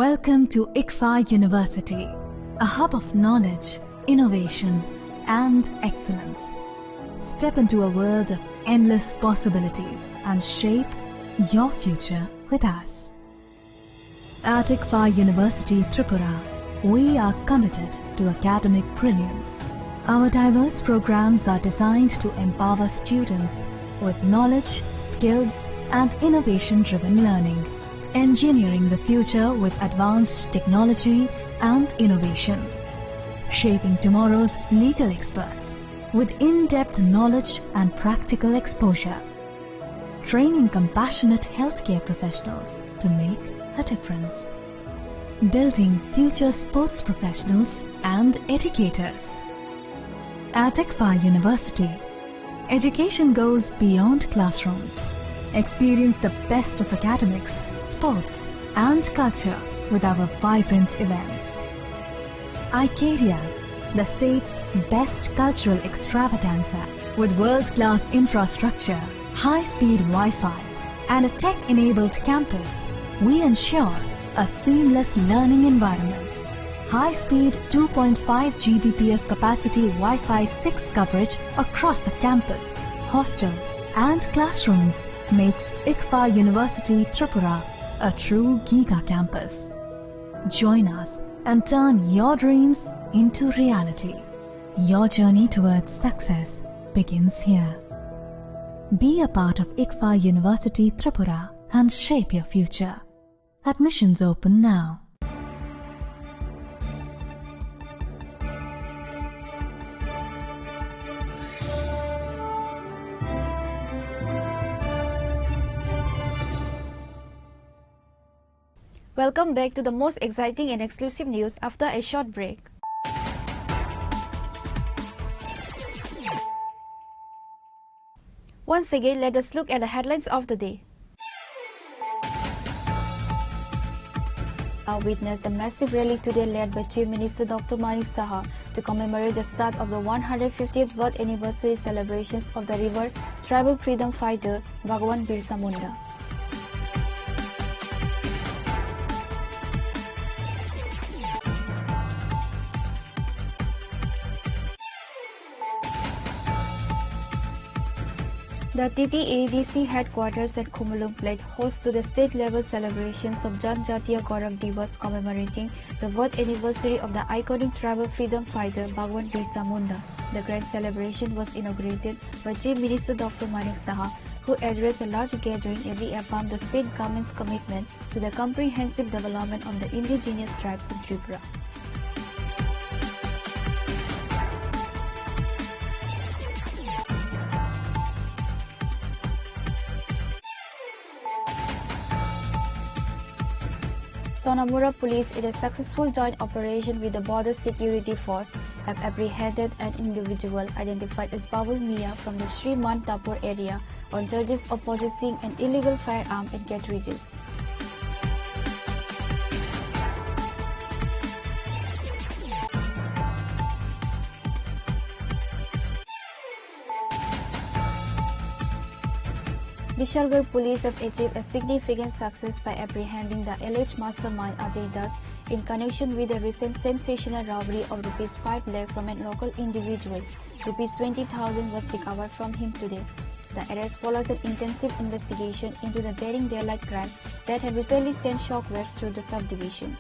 Welcome to ICFAI University, a hub of knowledge, innovation, and excellence. Step into a world of endless possibilities and shape your future with us. At ICFAI University Tripura, we are committed to academic brilliance. Our diverse programs are designed to empower students with knowledge, skills, and innovation-driven learning, engineering the future with advanced technology and innovation, shaping tomorrow's legal experts with in-depth knowledge and practical exposure, training compassionate healthcare professionals to make a difference, building future sports professionals and educators. At ICFAI University, education goes beyond classrooms. Experience the best of academics, sports, and culture with our vibrant events. Icaria, the state's best cultural extravaganza, with world-class infrastructure, high-speed Wi-Fi, and a tech-enabled campus, we ensure a seamless learning environment. High-speed two point five G B P S capacity Wi-Fi six coverage across the campus, hostel, and classrooms makes ICFAI University Tripura a true giga campus. Join us and turn your dreams into reality. Your journey towards success begins here. Be a part of ICFAI University Tripura and shape your future. Admissions open now. Welcome back to the most exciting and exclusive news after a short break. Once again, let us look at the headlines of the day. Now witness the massive rally today led by Chief Minister Doctor Manik Saha to commemorate the start of the one hundred fiftieth birth anniversary celebrations of the revered tribal freedom fighter Bhagwan Birsa Munda. The T T A D C headquarters at Khumulwng pledged host to the state-level celebrations of Janjatiya Gaurav Diwas, commemorating the birth anniversary of the iconic tribal freedom fighter Bhagwan Birsa Munda. The grand celebration was inaugurated by Chief Minister Doctor Manik Saha, who addressed a large gathering and reaffirmed the state government's commitment to the comprehensive development of the indigenous tribes in Tripura. Sonamura police, in a successful joint operation with the border security force, have apprehended an individual identified as Babul Mia from the Sri Mantapur area on charges of possessing an illegal firearm and cartridges. Bishalgarh police have achieved a significant success by apprehending the alleged mastermind Ajay Das in connection with the recent sensational robbery of rupees five lakh from a local individual. Rupees twenty thousand was recovered from him today. The arrest follows an intensive investigation into the daring daylight crime that had recently sent shockwaves through the subdivision.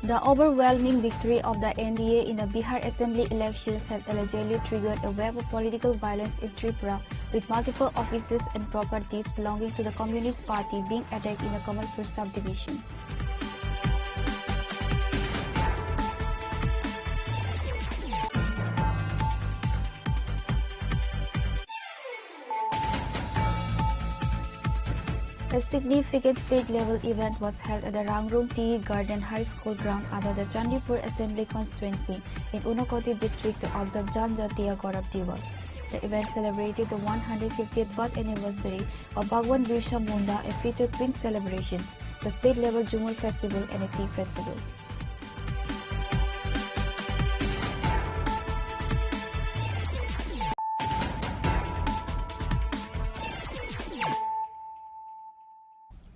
The overwhelming victory of the N D A in the Bihar Assembly elections has allegedly triggered a wave of political violence in Tripura, with multiple offices and properties belonging to the Communist Party being attacked in the Kamalpur subdivision. A significant state-level event was held at the Rangrung Tea Garden High School ground under the Chandipur Assembly Constituency in Unakoti district to observe Janjatiya Gaurav Diwas. The event celebrated the one hundred fiftieth birth anniversary of Bhagwan Birsa Munda and featured twin celebrations, the state-level Jhumur Festival and a tea festival.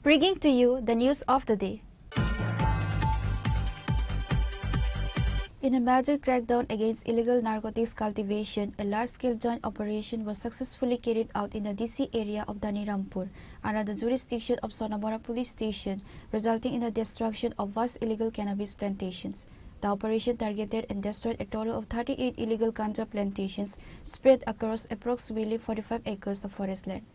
Bringing to you the news of the day. In a major crackdown against illegal narcotics cultivation, a large-scale joint operation was successfully carried out in the D C area of Dhanirampur, under the jurisdiction of Sonamora Police Station, resulting in the destruction of vast illegal cannabis plantations. The operation targeted and destroyed a total of thirty-eight illegal ganja plantations spread across approximately forty-five acres of forest land.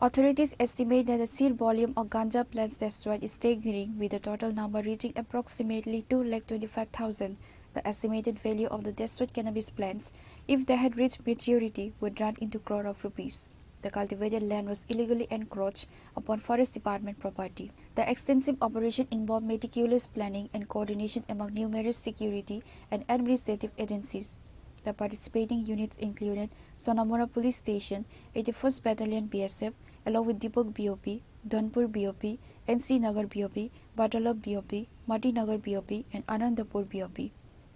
Authorities estimate that the sheer volume of ganja plants destroyed is staggering, with the total number reaching approximately two lakh twenty-five thousand. The estimated value of the destroyed cannabis plants, if they had reached maturity, would run into crore of rupees. The cultivated land was illegally encroached upon Forest Department property. The extensive operation involved meticulous planning and coordination among numerous security and administrative agencies. The participating units included Sonamora Police Station, eighty-first Battalion B S F, along with Dipok B O P, Dhanpur B O P, N C Nagar B O P, Batalab B O P, Mati Nagar B O P, and Anandapur B O P.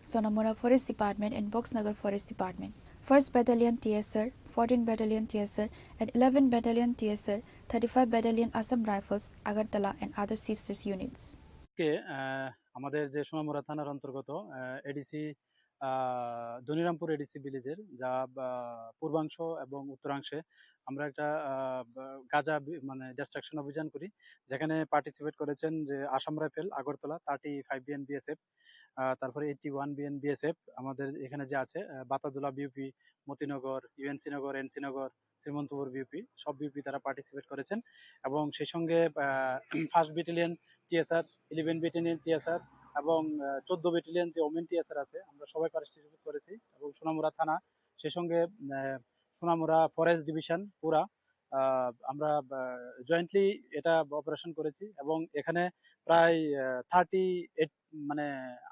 Sonamora Forest Department and Boxnagar Forest Department, first Battalion T S R, fourteen Battalion T S R, and eleven Battalion T S R, thirty-five Battalion Assam Rifles, Agartala, and other sisters units. কে, আহ, আমাদের যে সোনামুড়া থানার অন্তর্গত, আহ, এডিসি, আহ, ধনিরামপুর এডিসি ভিলেজের যা, আহ, পূর্বাংশ এবং উত্তরাংশে আমরা একটা, আহ, বা-, গাঁজা বি-, মানে ডিস্ট্রাকশন অভিযান করি, যেখানে পার্টিসিপেট করেছেন যে Assam rifle, Agartala, thirty five BN BSF, আহ, তারপরে এইটটি ওয়ান বিএন বিএসএফ, আমাদের এখানে যে আছে, আহ, Batadula BOP, Motinagar, UNC Nagar, NC Nagar, Srimantapur BOP, সব বিওপি তারা পার্টিসিপেট করেছেন। এবং সেই সঙ্গে, আহ, first battalion TSR, eleven battalion TSR এবং, আহ, চোদ্দ ব্যাটালিয়ন যে ওমেন টিএসআর আছে, আমরা সবাই পার্টিসিপেট করেছি। এবং সোনামুড়া থানা, সেই সঙ্গে, আহ, সোনামুড়া ফরেস্ট ডিভিশন পুরা, আহ, আমরা, আহ, জয়েন্টলি এটা অপারেশন করেছি এবং এখানে প্রায়, আহ, থার্টি এইট, মানে,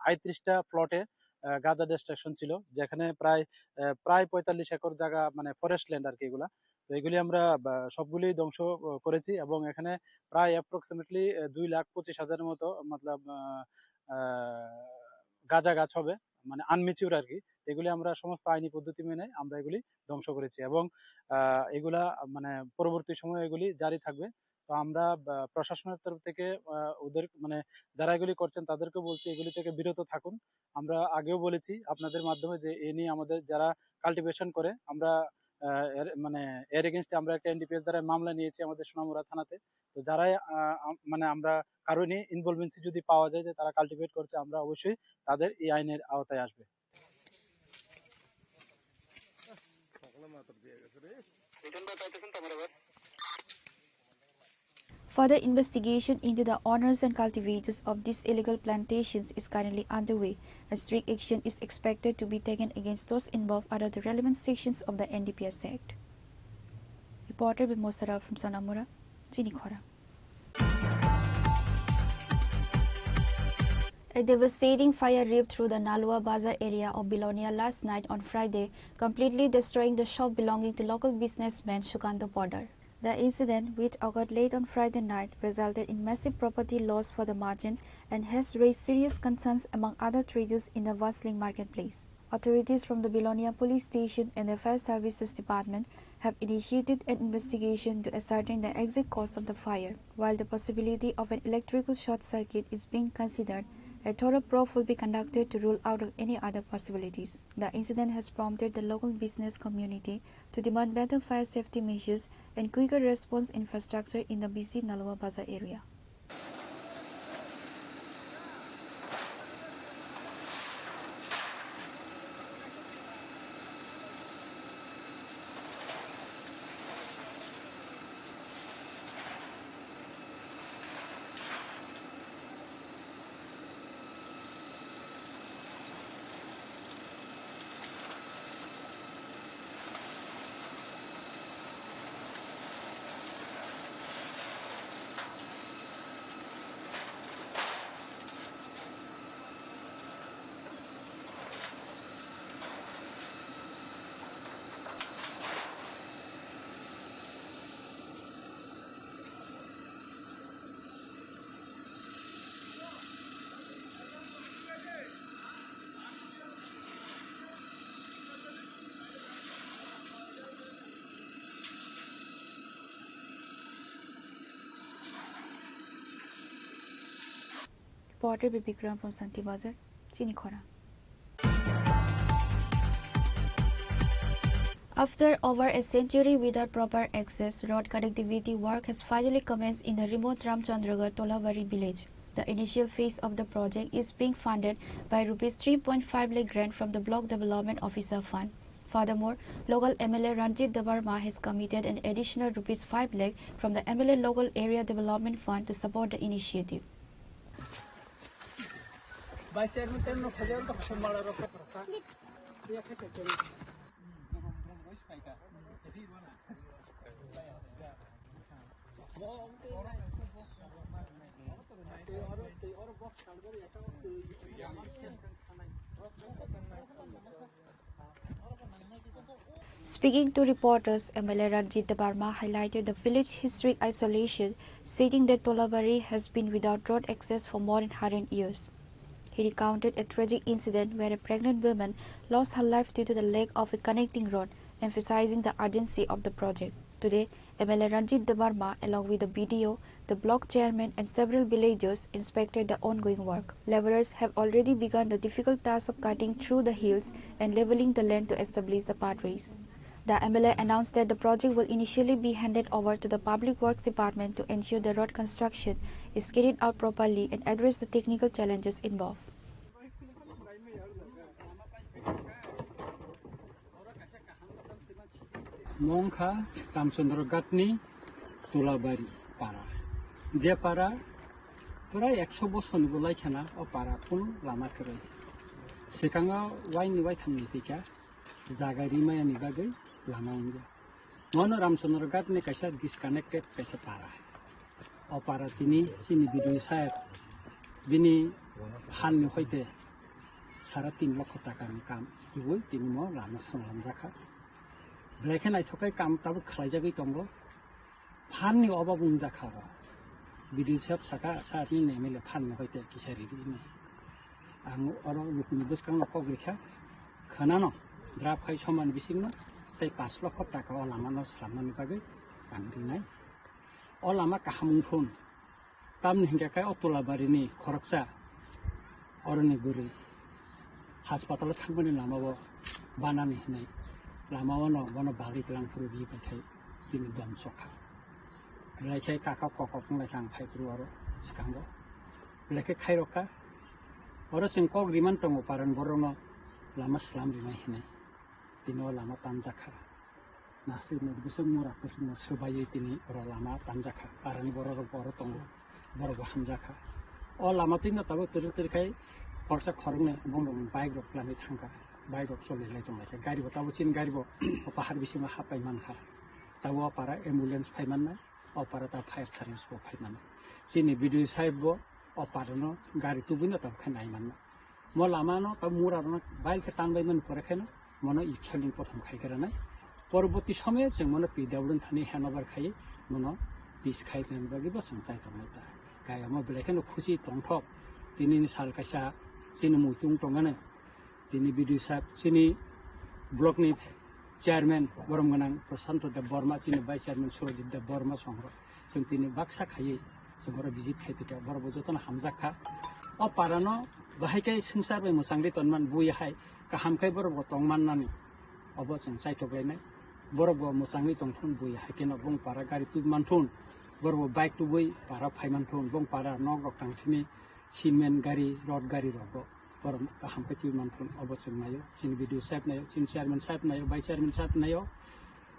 আটত্রিশটা প্লটে, আহ, গাঁজা ডিস্ট্রাকশন ছিল, যেখানে প্রায়, আহ, প্রায় পঁয়তাল্লিশ একর জায়গা, মানে, ফরেস্ট ল্যান্ড আর কি এগুলা। তো এগুলি আমরা, আহ, সবগুলি ধ্বংস, আহ, করেছি এবং এখানে প্রায় অ্যাপ্রক্সিমেটলি, আহ, দুই লাখ পঁচিশ হাজারের মতো, মতলব, আহ, আহ, গাঁজা গাছ হবে, মানে, আনম্যাচিউর আর কি। এগুলি আমরা সমস্ত আইনি পদ্ধতি মেনে আমরা এগুলি ধ্বংস করেছি এবং, আহ, এগুলা, মানে, পরবর্তী সময়ে এগুলি জারি থাকবে। তো আমরা, আহ, প্রশাসনের তরফ থেকে, আহ, ওদের, মানে, যারা এগুলি করছেন তাদেরকে বলছি এগুলি থেকে বিরত থাকুন। আমরা আগেও বলেছি আপনাদের মাধ্যমে যে এ নিয়ে আমাদের যারা কাল্টিভেশন করে আমরা, আহ, এর, মানে, এর এগেইনস্টে আমরা একটা এনডিপিএস ধারায় মামলা নিয়েছি আমাদের সোনামুড়া থানাতে। তো যারাই, আহ, আম-, মানে, আমরা কারো নিয়ে ইনভলভমেন্সি যদি পাওয়া যায় যে তারা কাল্টিভেট করছে, আমরা অবশ্যই তাদের এই আইনের আওতায় আসবে। Further investigation into the owners and cultivators of these illegal plantations is currently underway, and strict action is expected to be taken against those involved under the relevant sections of the N D P S Act. Reporter by Mosara from Sonamura, Chini Khorang. A devastating fire ripped through the Nalua Bazar area of Bilonia last night on Friday, completely destroying the shop belonging to local businessman Sukanta Podar. The incident, which occurred late on Friday night, resulted in massive property loss for the merchant and has raised serious concerns among other traders in the bustling marketplace. Authorities from the Bilonia Police Station and the Fire Services Department have initiated an investigation to ascertain the exact cause of the fire. While the possibility of an electrical short circuit is being considered, a thorough probe will be conducted to rule out of any other possibilities. The incident has prompted the local business community to demand better fire safety measures and quicker response infrastructure in the busy Nalua Bazar area. Reporter Bibikram from Santi Bazar, Chini Khorang. After over a century without proper access, road connectivity work has finally commenced in the remote Ramchandragarh Tolabari village. The initial phase of the project is being funded by rupees three point five lakh grant from the Block Development Officer Fund. Furthermore, local M L A Ranjit Debbarma has committed an additional rupees five lakh from the M L A Local Area Development Fund to support the initiative. Speaking to reporters, M L A Ranjit Debbarma highlighted the village's historic isolation, stating that Tolabari has been without road access for more than hundred years. He recounted a tragic incident where a pregnant woman lost her life due to the lack of a connecting road, emphasizing the urgency of the project. Today, M L A Ranjit Debbarma, along with the B D O, the block chairman and several villagers inspected the ongoing work. Laborers have already begun the difficult task of cutting through the hills and leveling the land to establish the pathways. The M L A announced that the project will initially be handed over to the Public Works Department to ensure the road construction is carried out properly and address the technical challenges involved. Mongkha Ramchandra Ghatni Tulabari para. Je para prai ekso bosorni bo laikhana o para kunu lama kwrwi. Swkango waini waithamni pika jaga rimayani bagwi lama wngya. Mono Ramchandra Ghatni kaisa disconnected kaisa para. O para tini chini B D O saheb bini phanni hoite sara tin lokho takani kam rwui tini mo lama songlamjakha. Belai khe naithok khe kam tabuk khlaijagwi tongo. Phanni obo wngjakha oro. B D O saheb saka, sahebni M L A phanni hoite kisa riri hwnwi. Ang oro lukuni bwskango kok rikha, khwnano draft khai somani bisingno tei panch lokho taka o lamano slamnani bagwi ang rinai. O lama kaham wngthun. Tamni hingkha khe o Tulabarini khoroksa oroni bwrwi haspatalo thangmani lamao banani hwnwi lamao no bono bagwi tlang phuru ri bai khai bini dom sokha. Belai khe kaka kokok wng lai kha ang phai phuru oro swkango. Belai khe khairokha. Oro chwng kok riman tongo paran borokno lama slam rinai hwnwi. Tini o lama tanjakha. Nasir ni bising mura kusung no swbaiwi tini oro lama tanjakha. Karani borok rok oro tongo. Borok bo hamjakha. O lama twi no tabuk tiri tiri khai khoroksa khoroknwi bong rok bike rok twlangwi thangkha. Bike rok choli lai tong lai kha. Gari bo tabuk chini gari bo o pahar bisingo hap pai mankha. Tabuk o para ambulance phai mannai. O para ta fire service bo phai mannai. Chini B D O sahib bo o para no gari tubui no tabuk khe nai mannai. Mo lama no ta mura rok no bail khe tanbai mani pore khe no mono i chhorni prothom khai gra nai. Poroboti somoyo chwng mono P W thani handover khai mono peace khai rwna bagwi bo chwng chai tongnai ta. Kaya mo belai kheno khusi tongthok. Tini ni sal kaisa chini muichung tongani. Tini B D O sahib chini block ni chairman borom gwnang Prashanto Deb Borma, chini vice chairman Surajit Deb Borma songrok. Chwng tini baksa khaiwi chwng oro visit khai phaikha, borok bo jotono hamjak kha. O para no bahai khe swngchar bai mwchangwi tonman, bui hai kaham khe borok bo tong mannani obo chwng chaitok lainai. Borok bo mwchangwi tongthun, bui hai kheno bong para gari tubui manthun, borok bo bike tubui para phai manthun, bong para nok rok tang sini cement gari, rod gari rok bo borok kaham khe tubui manthun obo chwng naio, chini B D O sahib naio, chini chairman sahib naio, vice chairman sahib naio.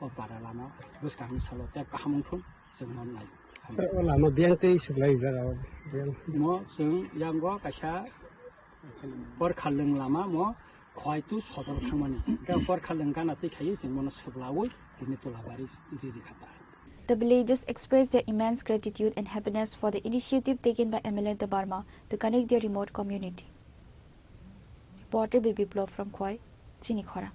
O para lama bwskangni salo tei kaham wngthun chwng no nai. Sir, o lama biyang tei swblai jaga o biyang. Mo chwng yango kaisa Porkhalwng lama mo Khwaitu sodor thangmani. Tei Porkhalwng gana twi khaiwi chwng mono swblawi tini Tulabari riri kha ta. The villagers expressed their immense gratitude and happiness for the initiative taken by M L A Debbarma to connect their remote community. Reporter B B Blog from Khwai, Chini Khorang.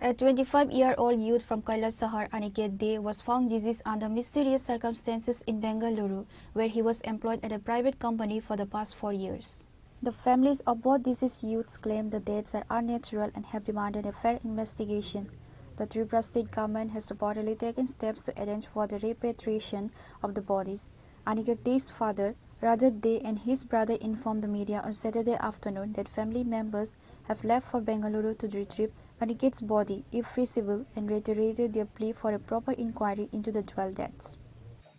A twenty-five-year-old youth from Kailasahar, Aniket Dey, was found deceased under mysterious circumstances in Bengaluru, where he was employed at a private company for the past four years. The families of both deceased youths claim the deaths are unnatural and have demanded a fair investigation. The Tripura state government has reportedly taken steps to arrange for the repatriation of the bodies. Aniket Dey's father, Rajat Dey, and his brother informed the media on Saturday afternoon that family members have left for Bengaluru to retrieve Aniket's body, if feasible, and reiterated their plea for a proper inquiry into the dual deaths.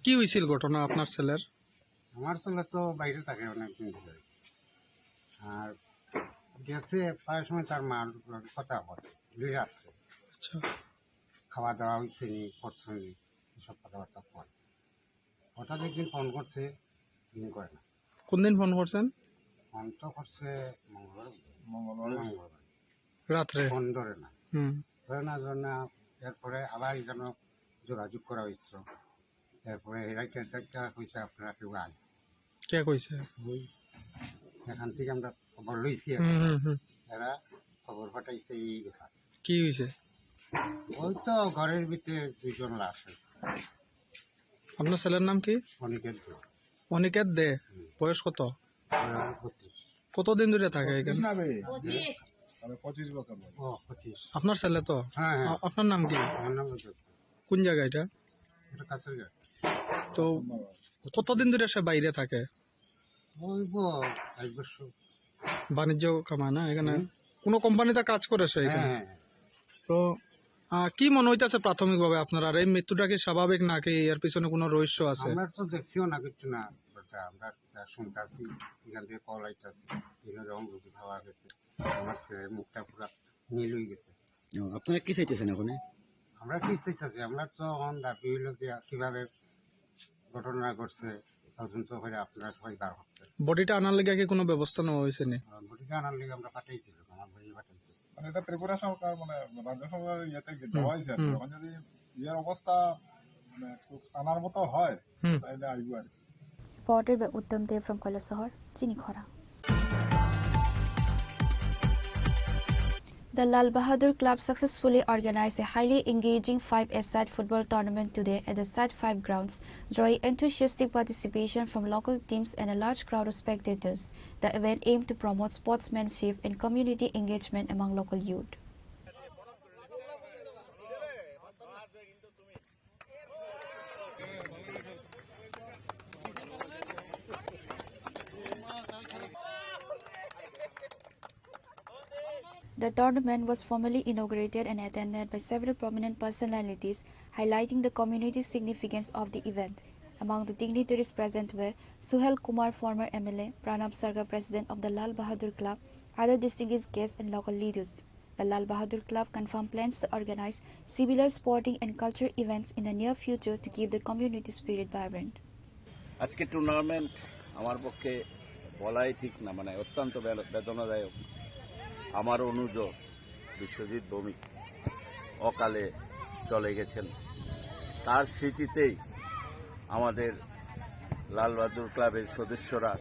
কি হয়েছিল ঘটনা আপনার ছেলের? আমার ছেলে তো বাইরে থাকে অনেক দিন ধরে। আর গেছে প্রায় সময় তার মার লগে কথা বলে, দুই রাত্রে। আচ্ছা। খাওয়া দাওয়া হইছে নি, করছে নি, এসব কথাবার্তা বলে। হঠাৎ একদিন ফোন করছে, ফোন করে না। কোন দিন ফোন করছেন? ফোন তো করছে মঙ্গলবার। মঙ্গলবার। মঙ্গলবার। রাত্রে? ফোন ধরে না। হুম। ধরে না, ধরে না, এরপরে আবার যেন যোগাযোগ করা হয়েছিল। এরপরে এরা কেন্দ্রটা কইছে আপনারা কেউ আন। কে কইছে? ওই এখান থেকে আমরা খবর লইছি হুম, এখন। হুম, হুম। এরা খবর পাঠাইছে এই ব্যাপার। কি হইছে? ওই তো ঘরের ভিতরে দুইজন লাশ হয়েছে। আপনার ছেলের নাম কি? অনিকেত দে। অনিকেত দে? হুম। বয়স কত? ওরা পঁচিশ। কতদিন ধরে থাকে পঁচিশ এখানে? না বে? পঁচিশ। আরে পঁচিশ বছর বয়স। ও, পঁচিশ। আপনার ছেলে তো? হ্যাঁ, হ্যাঁ। আ-, আপনার নাম কি? আমার নাম অনিকেত দে। কোন জায়গা এটা? এটা কাছের ঘাট। তো কতদিন ধরে সে বাইরে থাকে? ওই ব-, এক বছর। বাণিজ্য কামায় না এখানে? হুম। কোনো কোম্পানিতে কাজ করে সে এখানে? হ্যাঁ, হ্যাঁ, হ্যাঁ। তো, আহ, কি মনে হইতাছে প্রাথমিকভাবে আপনার? আর এই মৃত্যুটা কি স্বাভাবিক নাকি এর পিছনে কোনো রহস্য আছে? আমরা তো দেখছিও না কিচ্ছু না, but আমরা যা শুনতাছি, এখান থেকে কল আইতাছে, এখানে যখন রুটি খাওয়া গেছে, আমার ছেলের মুখটা পুরা নীল হয়ে গেছে। ও, আপনারা কি চাইতেছেন এখন? আমরা কি চাইতেছি? আমরা তো এখন দাবি হইলো যে কিভাবে ঘটনা ঘটছে, তদন্ত করে আপনারা সবাই বার করতে। বডিটা আনার লেগে কি কোনো ব্যবস্থা নেওয়া হয়েছে নি? আহ, বডিটা আনার লেগে আমরা পাঠাইছি, আমার ভাই পাঠাইছি। মানে এটা ত্রিপুরা সরকার, মানে রাজ্য সরকারের ইয়েতে কি হুম, দেওয়া হয়েছে আর কি। হুম। এখন যদি ইয়ের অবস্থা মানে একটু আনার মতো হয়, হুম। তাহলে আইবো আর কি। Reported by Uttam Dev from Kailasahar, Chini Khorang. The Lal Bahadur Club successfully organized a highly engaging five-a-side football tournament today at the Side five grounds, drawing enthusiastic participation from local teams and a large crowd of spectators. The event aimed to promote sportsmanship and community engagement among local youth. The tournament was formally inaugurated and attended by several prominent personalities, highlighting the community significance of the event. Among the dignitaries present were Suhel Kumar, former M L A, Pranab Sarkar, president of the Lal Bahadur Club, other distinguished guests and local leaders. The Lal Bahadur Club confirmed plans to organize similar sporting and cultural events in the near future to keep the community spirit vibrant. আজকে টুর্নামেন্ট আমার পক্ষে বলাই ঠিক না, মানে অত্যন্ত বে-, বেদনাদায়ক। আমার অনুজ বিশ্বজিৎ ভৌমিক অকালে চলে গেছেন। তার স্মৃতিতেই আমাদের লাল বাহাদুর ক্লাবের সদস্যরা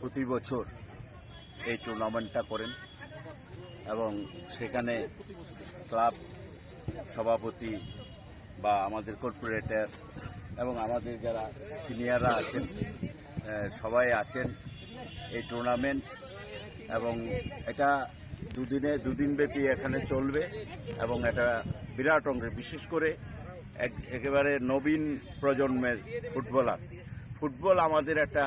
প্রতি বছর এই টুর্নামেন্টটা করেন এবং সেখানে ক্লাব সভাপতি বা আমাদের কর্পোরেটর এবং আমাদের যারা সিনিয়ররা আছেন, আহ, সবাই আছেন। এই টুর্নামেন্ট এবং এটা দুদিনে, দুদিন ব্যাপী এখানে চলবে এবং এটা বিরাট অঙ্কের, বিশেষ করে এক-, একেবারে নবীন প্রজন্মের ফুটবলার। ফুটবল আমাদের একটা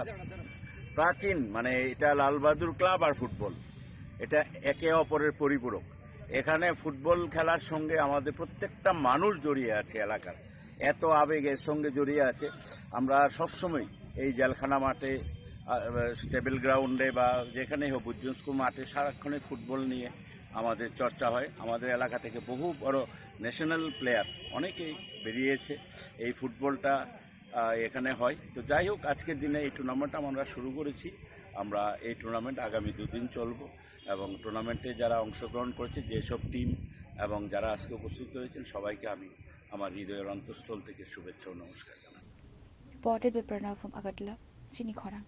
প্রাচীন, মানে, এটা লালবাহাদুর ক্লাব আর ফুটবল, এটা একে অপরের পরিপূরক। এখানে ফুটবল খেলার সঙ্গে আমাদের প্রত্যেকটা মানুষ জড়িয়ে আছে এলাকার, এত আবেগ এর সঙ্গে জড়িয়ে আছে। আমরা সবসময় এই জেলখানা মাঠে, আহ, স্টেবল গ্রাউন্ডে বা যেখানেই হোক, বুদ্ধিজীবী স্কুল মাঠে সারাক্ষণই ফুটবল নিয়ে আমাদের চর্চা হয়। আমাদের এলাকা থেকে বহু বড় ন্যাশনাল প্লেয়ার অনেকেই বেরিয়েছে এই ফুটবলটা, আহ, এখানে হয়। তো যাই হোক, আজকের দিনে এই টুর্নামেন্ট আমরা শুরু করেছি। আমরা এই টুর্নামেন্ট আগামী দুদিন চলবো এবং টুর্নামেন্টে যারা অংশগ্রহণ করেছে, যেসব টিম এবং যারা আজকে উপস্থিত হয়েছেন, সবাইকে আমি আমার হৃদয়ের অন্তঃস্থল থেকে শুভেচ্ছা ও নমস্কার জানাই। Reported by Pranav from Agartala, Chini Khorang.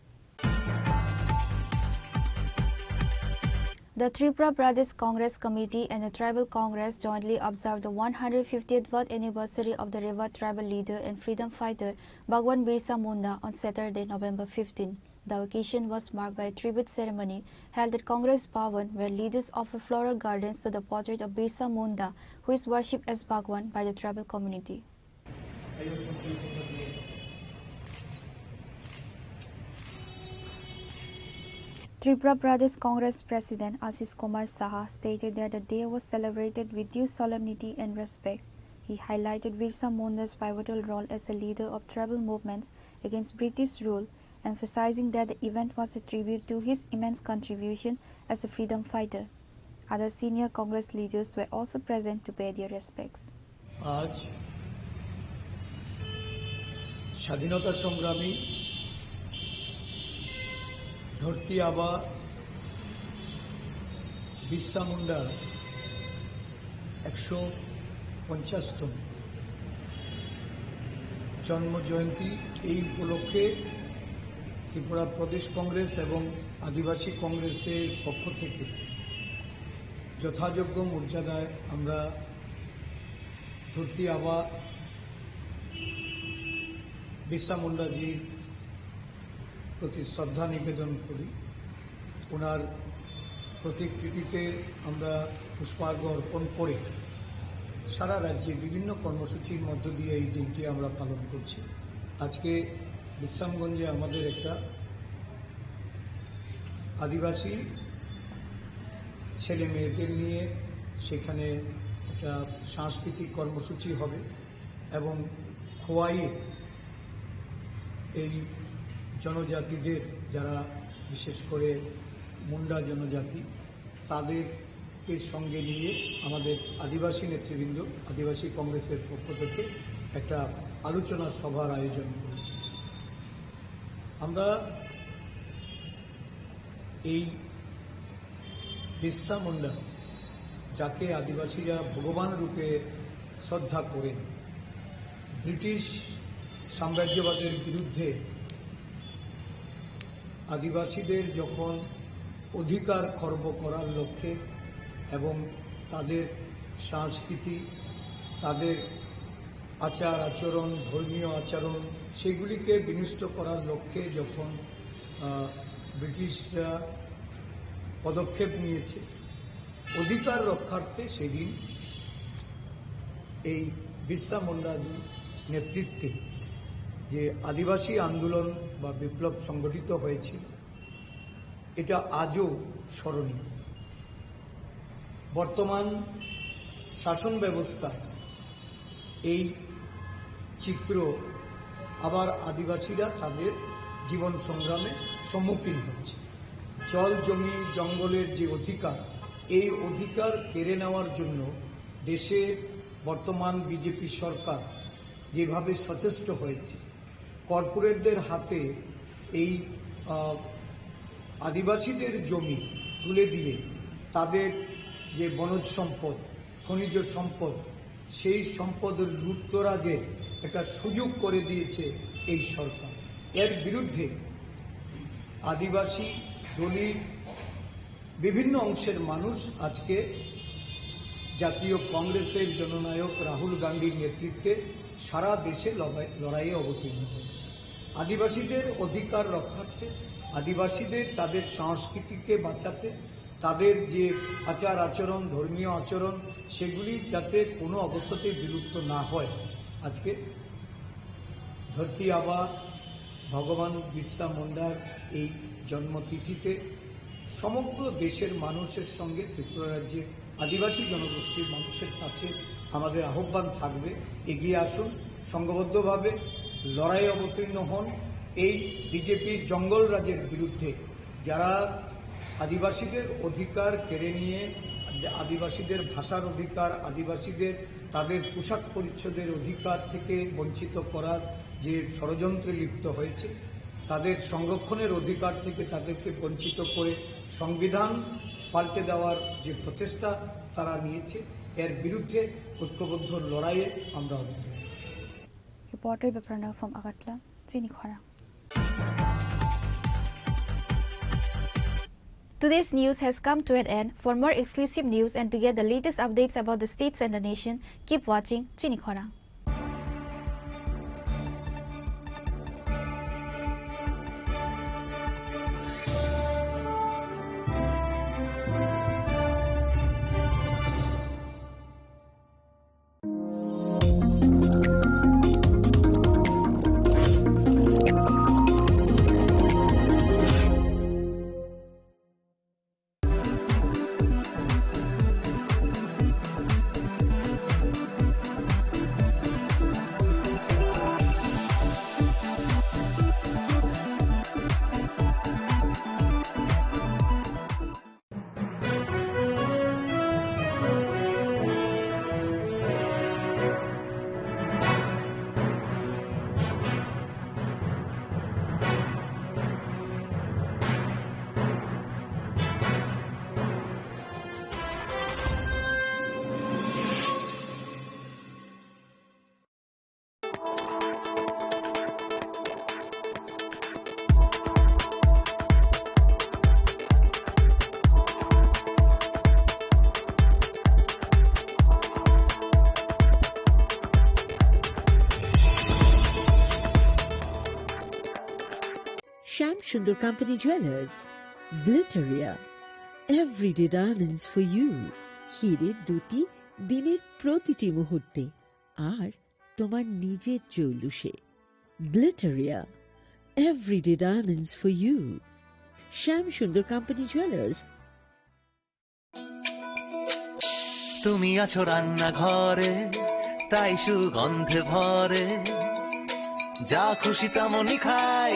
The Tripura Pradesh Congress Committee and the Tribal Congress jointly observed the one hundred fiftieth birth anniversary of the revered tribal leader and freedom fighter Bhagwan Birsa Munda on Saturday, November fifteen. The occasion was marked by a tribute ceremony held at Congress Bhavan, where leaders offered floral gardens to the portrait of Birsa Munda, who is worshipped as Bhagwan by the tribal community. Tripura Pradesh Congress President Ashish Kumar Saha stated that the day was celebrated with due solemnity and respect. He highlighted Birsa Munda's pivotal role as a leader of tribal movements against British rule, emphasizing that the event was a tribute to his immense contribution as a freedom fighter. Other senior Congress leaders were also present to pay their respects. আজ স্বাধীনতা সংগ্রামী ধরতি আবা বিরসা মুন্ডার একশো পঞ্চাশতম জন্ম জয়ন্তী। এই উপলক্ষে ত্রিপুরা প্রদেশ কংগ্রেস এবং আদিবাসী কংগ্রেসের পক্ষ থেকে যথাযোগ্য মর্যাদায় আমরা ধরতি আবা বিরসা মুন্ডাজির প্রতি শ্রদ্ধা নিবেদন করি। ওনার প্রতিকৃতিতে আমরা পুষ্পার্ঘ অর্পণ করে সারা রাজ্যে বিভিন্ন কর্মসূচির মধ্য দিয়ে এই দিনটি আমরা পালন করছি। আজকে বিশ্রামগঞ্জে আমাদের একটা আদিবাসী ছেলে মেয়েদের নিয়ে সেখানে একটা সাংস্কৃতিক কর্মসূচি হবে এবং খোয়াইয়ে এই জনজাতিদের, যারা বিশেষ করে মুন্ডা জনজাতি, তাদেরকে সঙ্গে নিয়ে আমাদের আদিবাসী নেতৃবৃন্দ, আদিবাসী কংগ্রেসের পক্ষ থেকে একটা আলোচনা সভার আয়োজন করেছি। আমরা এই বিরসা মুন্ডা, যাকে আদিবাসীরা ভগবান রূপে শ্রদ্ধা করেন, ব্রিটিশ সাম্রাজ্যবাদের বিরুদ্ধে আদিবাসীদের যখন অধিকার খর্ব করার লক্ষ্যে এবং তাদের সংস্কৃতি, তাদের আচার আচরণ, ধর্মীয় আচরণ, সেগুলিকে বিনষ্ট করার লক্ষ্যে যখন, আহ, ব্রিটিশরা পদক্ষেপ নিয়েছে, অধিকার রক্ষার্থে সেদিন এই বিরসা মুন্ডাজির নেতৃত্বে যে আদিবাসী আন্দোলন বা বিপ্লব সংগঠিত হয়েছিল, এটা আজও স্মরণীয়। বর্তমান শাসন ব্যবস্থা এই চিত্র আবার আদিবাসীরা তাদের জীবন সংগ্রামে সম্মুখীন হচ্ছে। জল, জমি, জঙ্গলের যে অধিকার, এই অধিকার কেড়ে নেওয়ার জন্য দেশে বর্তমান বিজেপি সরকার যেভাবে সচেষ্ট হয়েছে, কর্পোরেটদের হাতে এই, আহ, আদিবাসীদের জমি তুলে দিয়ে তাদের যে বনজ সম্পদ, খনিজ সম্পদ, সেই সম্পদ লুটতরাজের একটা সুযোগ করে দিয়েছে এই সরকার। এর বিরুদ্ধে আদিবাসী, দলিত, বিভিন্ন অংশের মানুষ আজকে জাতীয় কংগ্রেসের জননায়ক রাহুল গান্ধীর নেতৃত্বে সারা দেশে লড়াই-, লড়াইয়ে অবতীর্ণ হয়েছে। আদিবাসীদের অধিকার রক্ষার্থে, আদিবাসীদের তাদের সংস্কৃতিকে বাঁচাতে, তাদের যে আচার আচরণ, ধর্মীয় আচরণ, সেগুলি যাতে কোনো অবস্থাতেই বিলুপ্ত না হয়, আজকে ধরতি আবা ভগবান বিরসা মুন্ডার এই জন্মতিথিতে সমগ্র দেশের মানুষের সঙ্গে ত্রিপুরা রাজ্যের আদিবাসী জনগোষ্ঠীর মানুষের কাছে আমাদের আহ্বান থাকবে, এগিয়ে আসুন, সংঘবদ্ধভাবে লড়াইয়ে অবতীর্ণ হন। এই বিজেপির জঙ্গল রাজের বিরুদ্ধে যারা আদিবাসীদের অধিকার কেড়ে নিয়ে আদিবাসীদের ভাষার অধিকার, আদিবাসীদের তাদের পোশাক পরিচ্ছদের অধিকার থেকে বঞ্চিত করার যে ষড়যন্ত্রে লিপ্ত হয়েছে, তাদের সংরক্ষণের অধিকার থেকে তাদেরকে বঞ্চিত করে সংবিধান পাল্টে দেওয়ার যে প্রচেষ্টা তারা নিয়েছে, এর বিরুদ্ধে ঐক্যবদ্ধ লড়াইয়ে আমরা অবতীর্ণ। Reporter Biprana from Agartala, Chini Khorang. Today's news has come to an end. For more exclusive news and to get the latest updates about the states and the nation, keep watching Chini Khorang. Shyam Sundar Company Jewelers, Glitteria, everyday diamonds for you. হিরে দ্যুতি দিনের প্রতিটি মুহূর্তে আর তোমার নিজের জৌলুসে। Glitteria, everyday diamonds for you. Shyam Sundar Company Jewelers. তুমি আছো রান্নাঘরে, তাই সুগন্ধে ভরে। যা খুশি তেমনই খাই,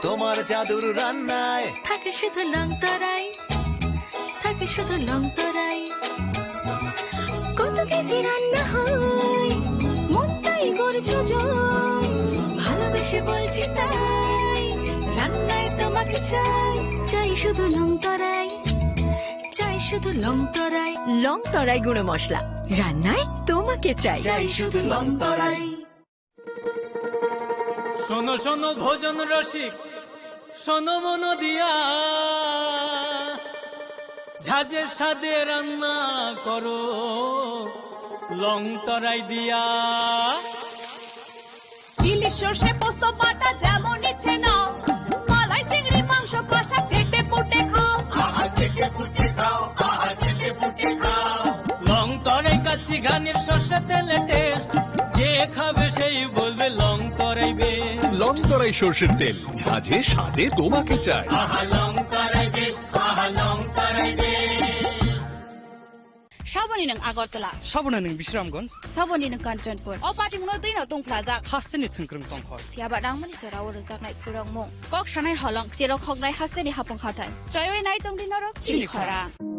তোমার জাদুর রান্নায়। থাকে শুধু লং তরাই, থাকে শুধু লং তরাই। কত কেজি রান্না হয়, মনটাই গড়ছে জয়। ভালোবেসে বলছি তাই, রান্নায় তোমাকে চাই, চাই শুধু লং তরাই। চাই শুধু লং তরাই। লং তরাই গুঁড়ো মশলা, রান্নায় তোমাকে চাই। চাই শুধু লং তরাই। শোনো শোনো ভোজন রসিক, শোনো মন দিয়া, ঝাঁঝের স্বাদে রান্না করো লং তরাই দিয়া। ইলিশ সর্ষে পোস্ত বাটা যেমন ইচ্ছে নাও, মালাই চিংড়ি মাংস কষা চেটে পুটে খাও। আহা চেটে পুটে খাও, আহা চেটে পুটে খাও। লং তরাই কাচ্চি ঘানির সর্ষে তেলে টেস্ট, যে খাবে সেই বলবে লং তরাই বেশ। লং তরাই সর্ষের তেল, ঝাঁঝে স্বাদে তোমাকে চাই। আহা লং তরাই বেশ, আহা লং তরাই বেশ। Saboni nwng Agartala. Saboni nwng Bisramganj. Saboni nwng Kanchanpur. O patimungno twino tungphlajak. Hasteni thwngkwrwng tongkhor. Phiyaba nangmani jorao rwjaknai phurokmung. Kok sanai holong, cherok hoknai hasteni hapung hathai. Choiwi nai tongdi norok chini khorang.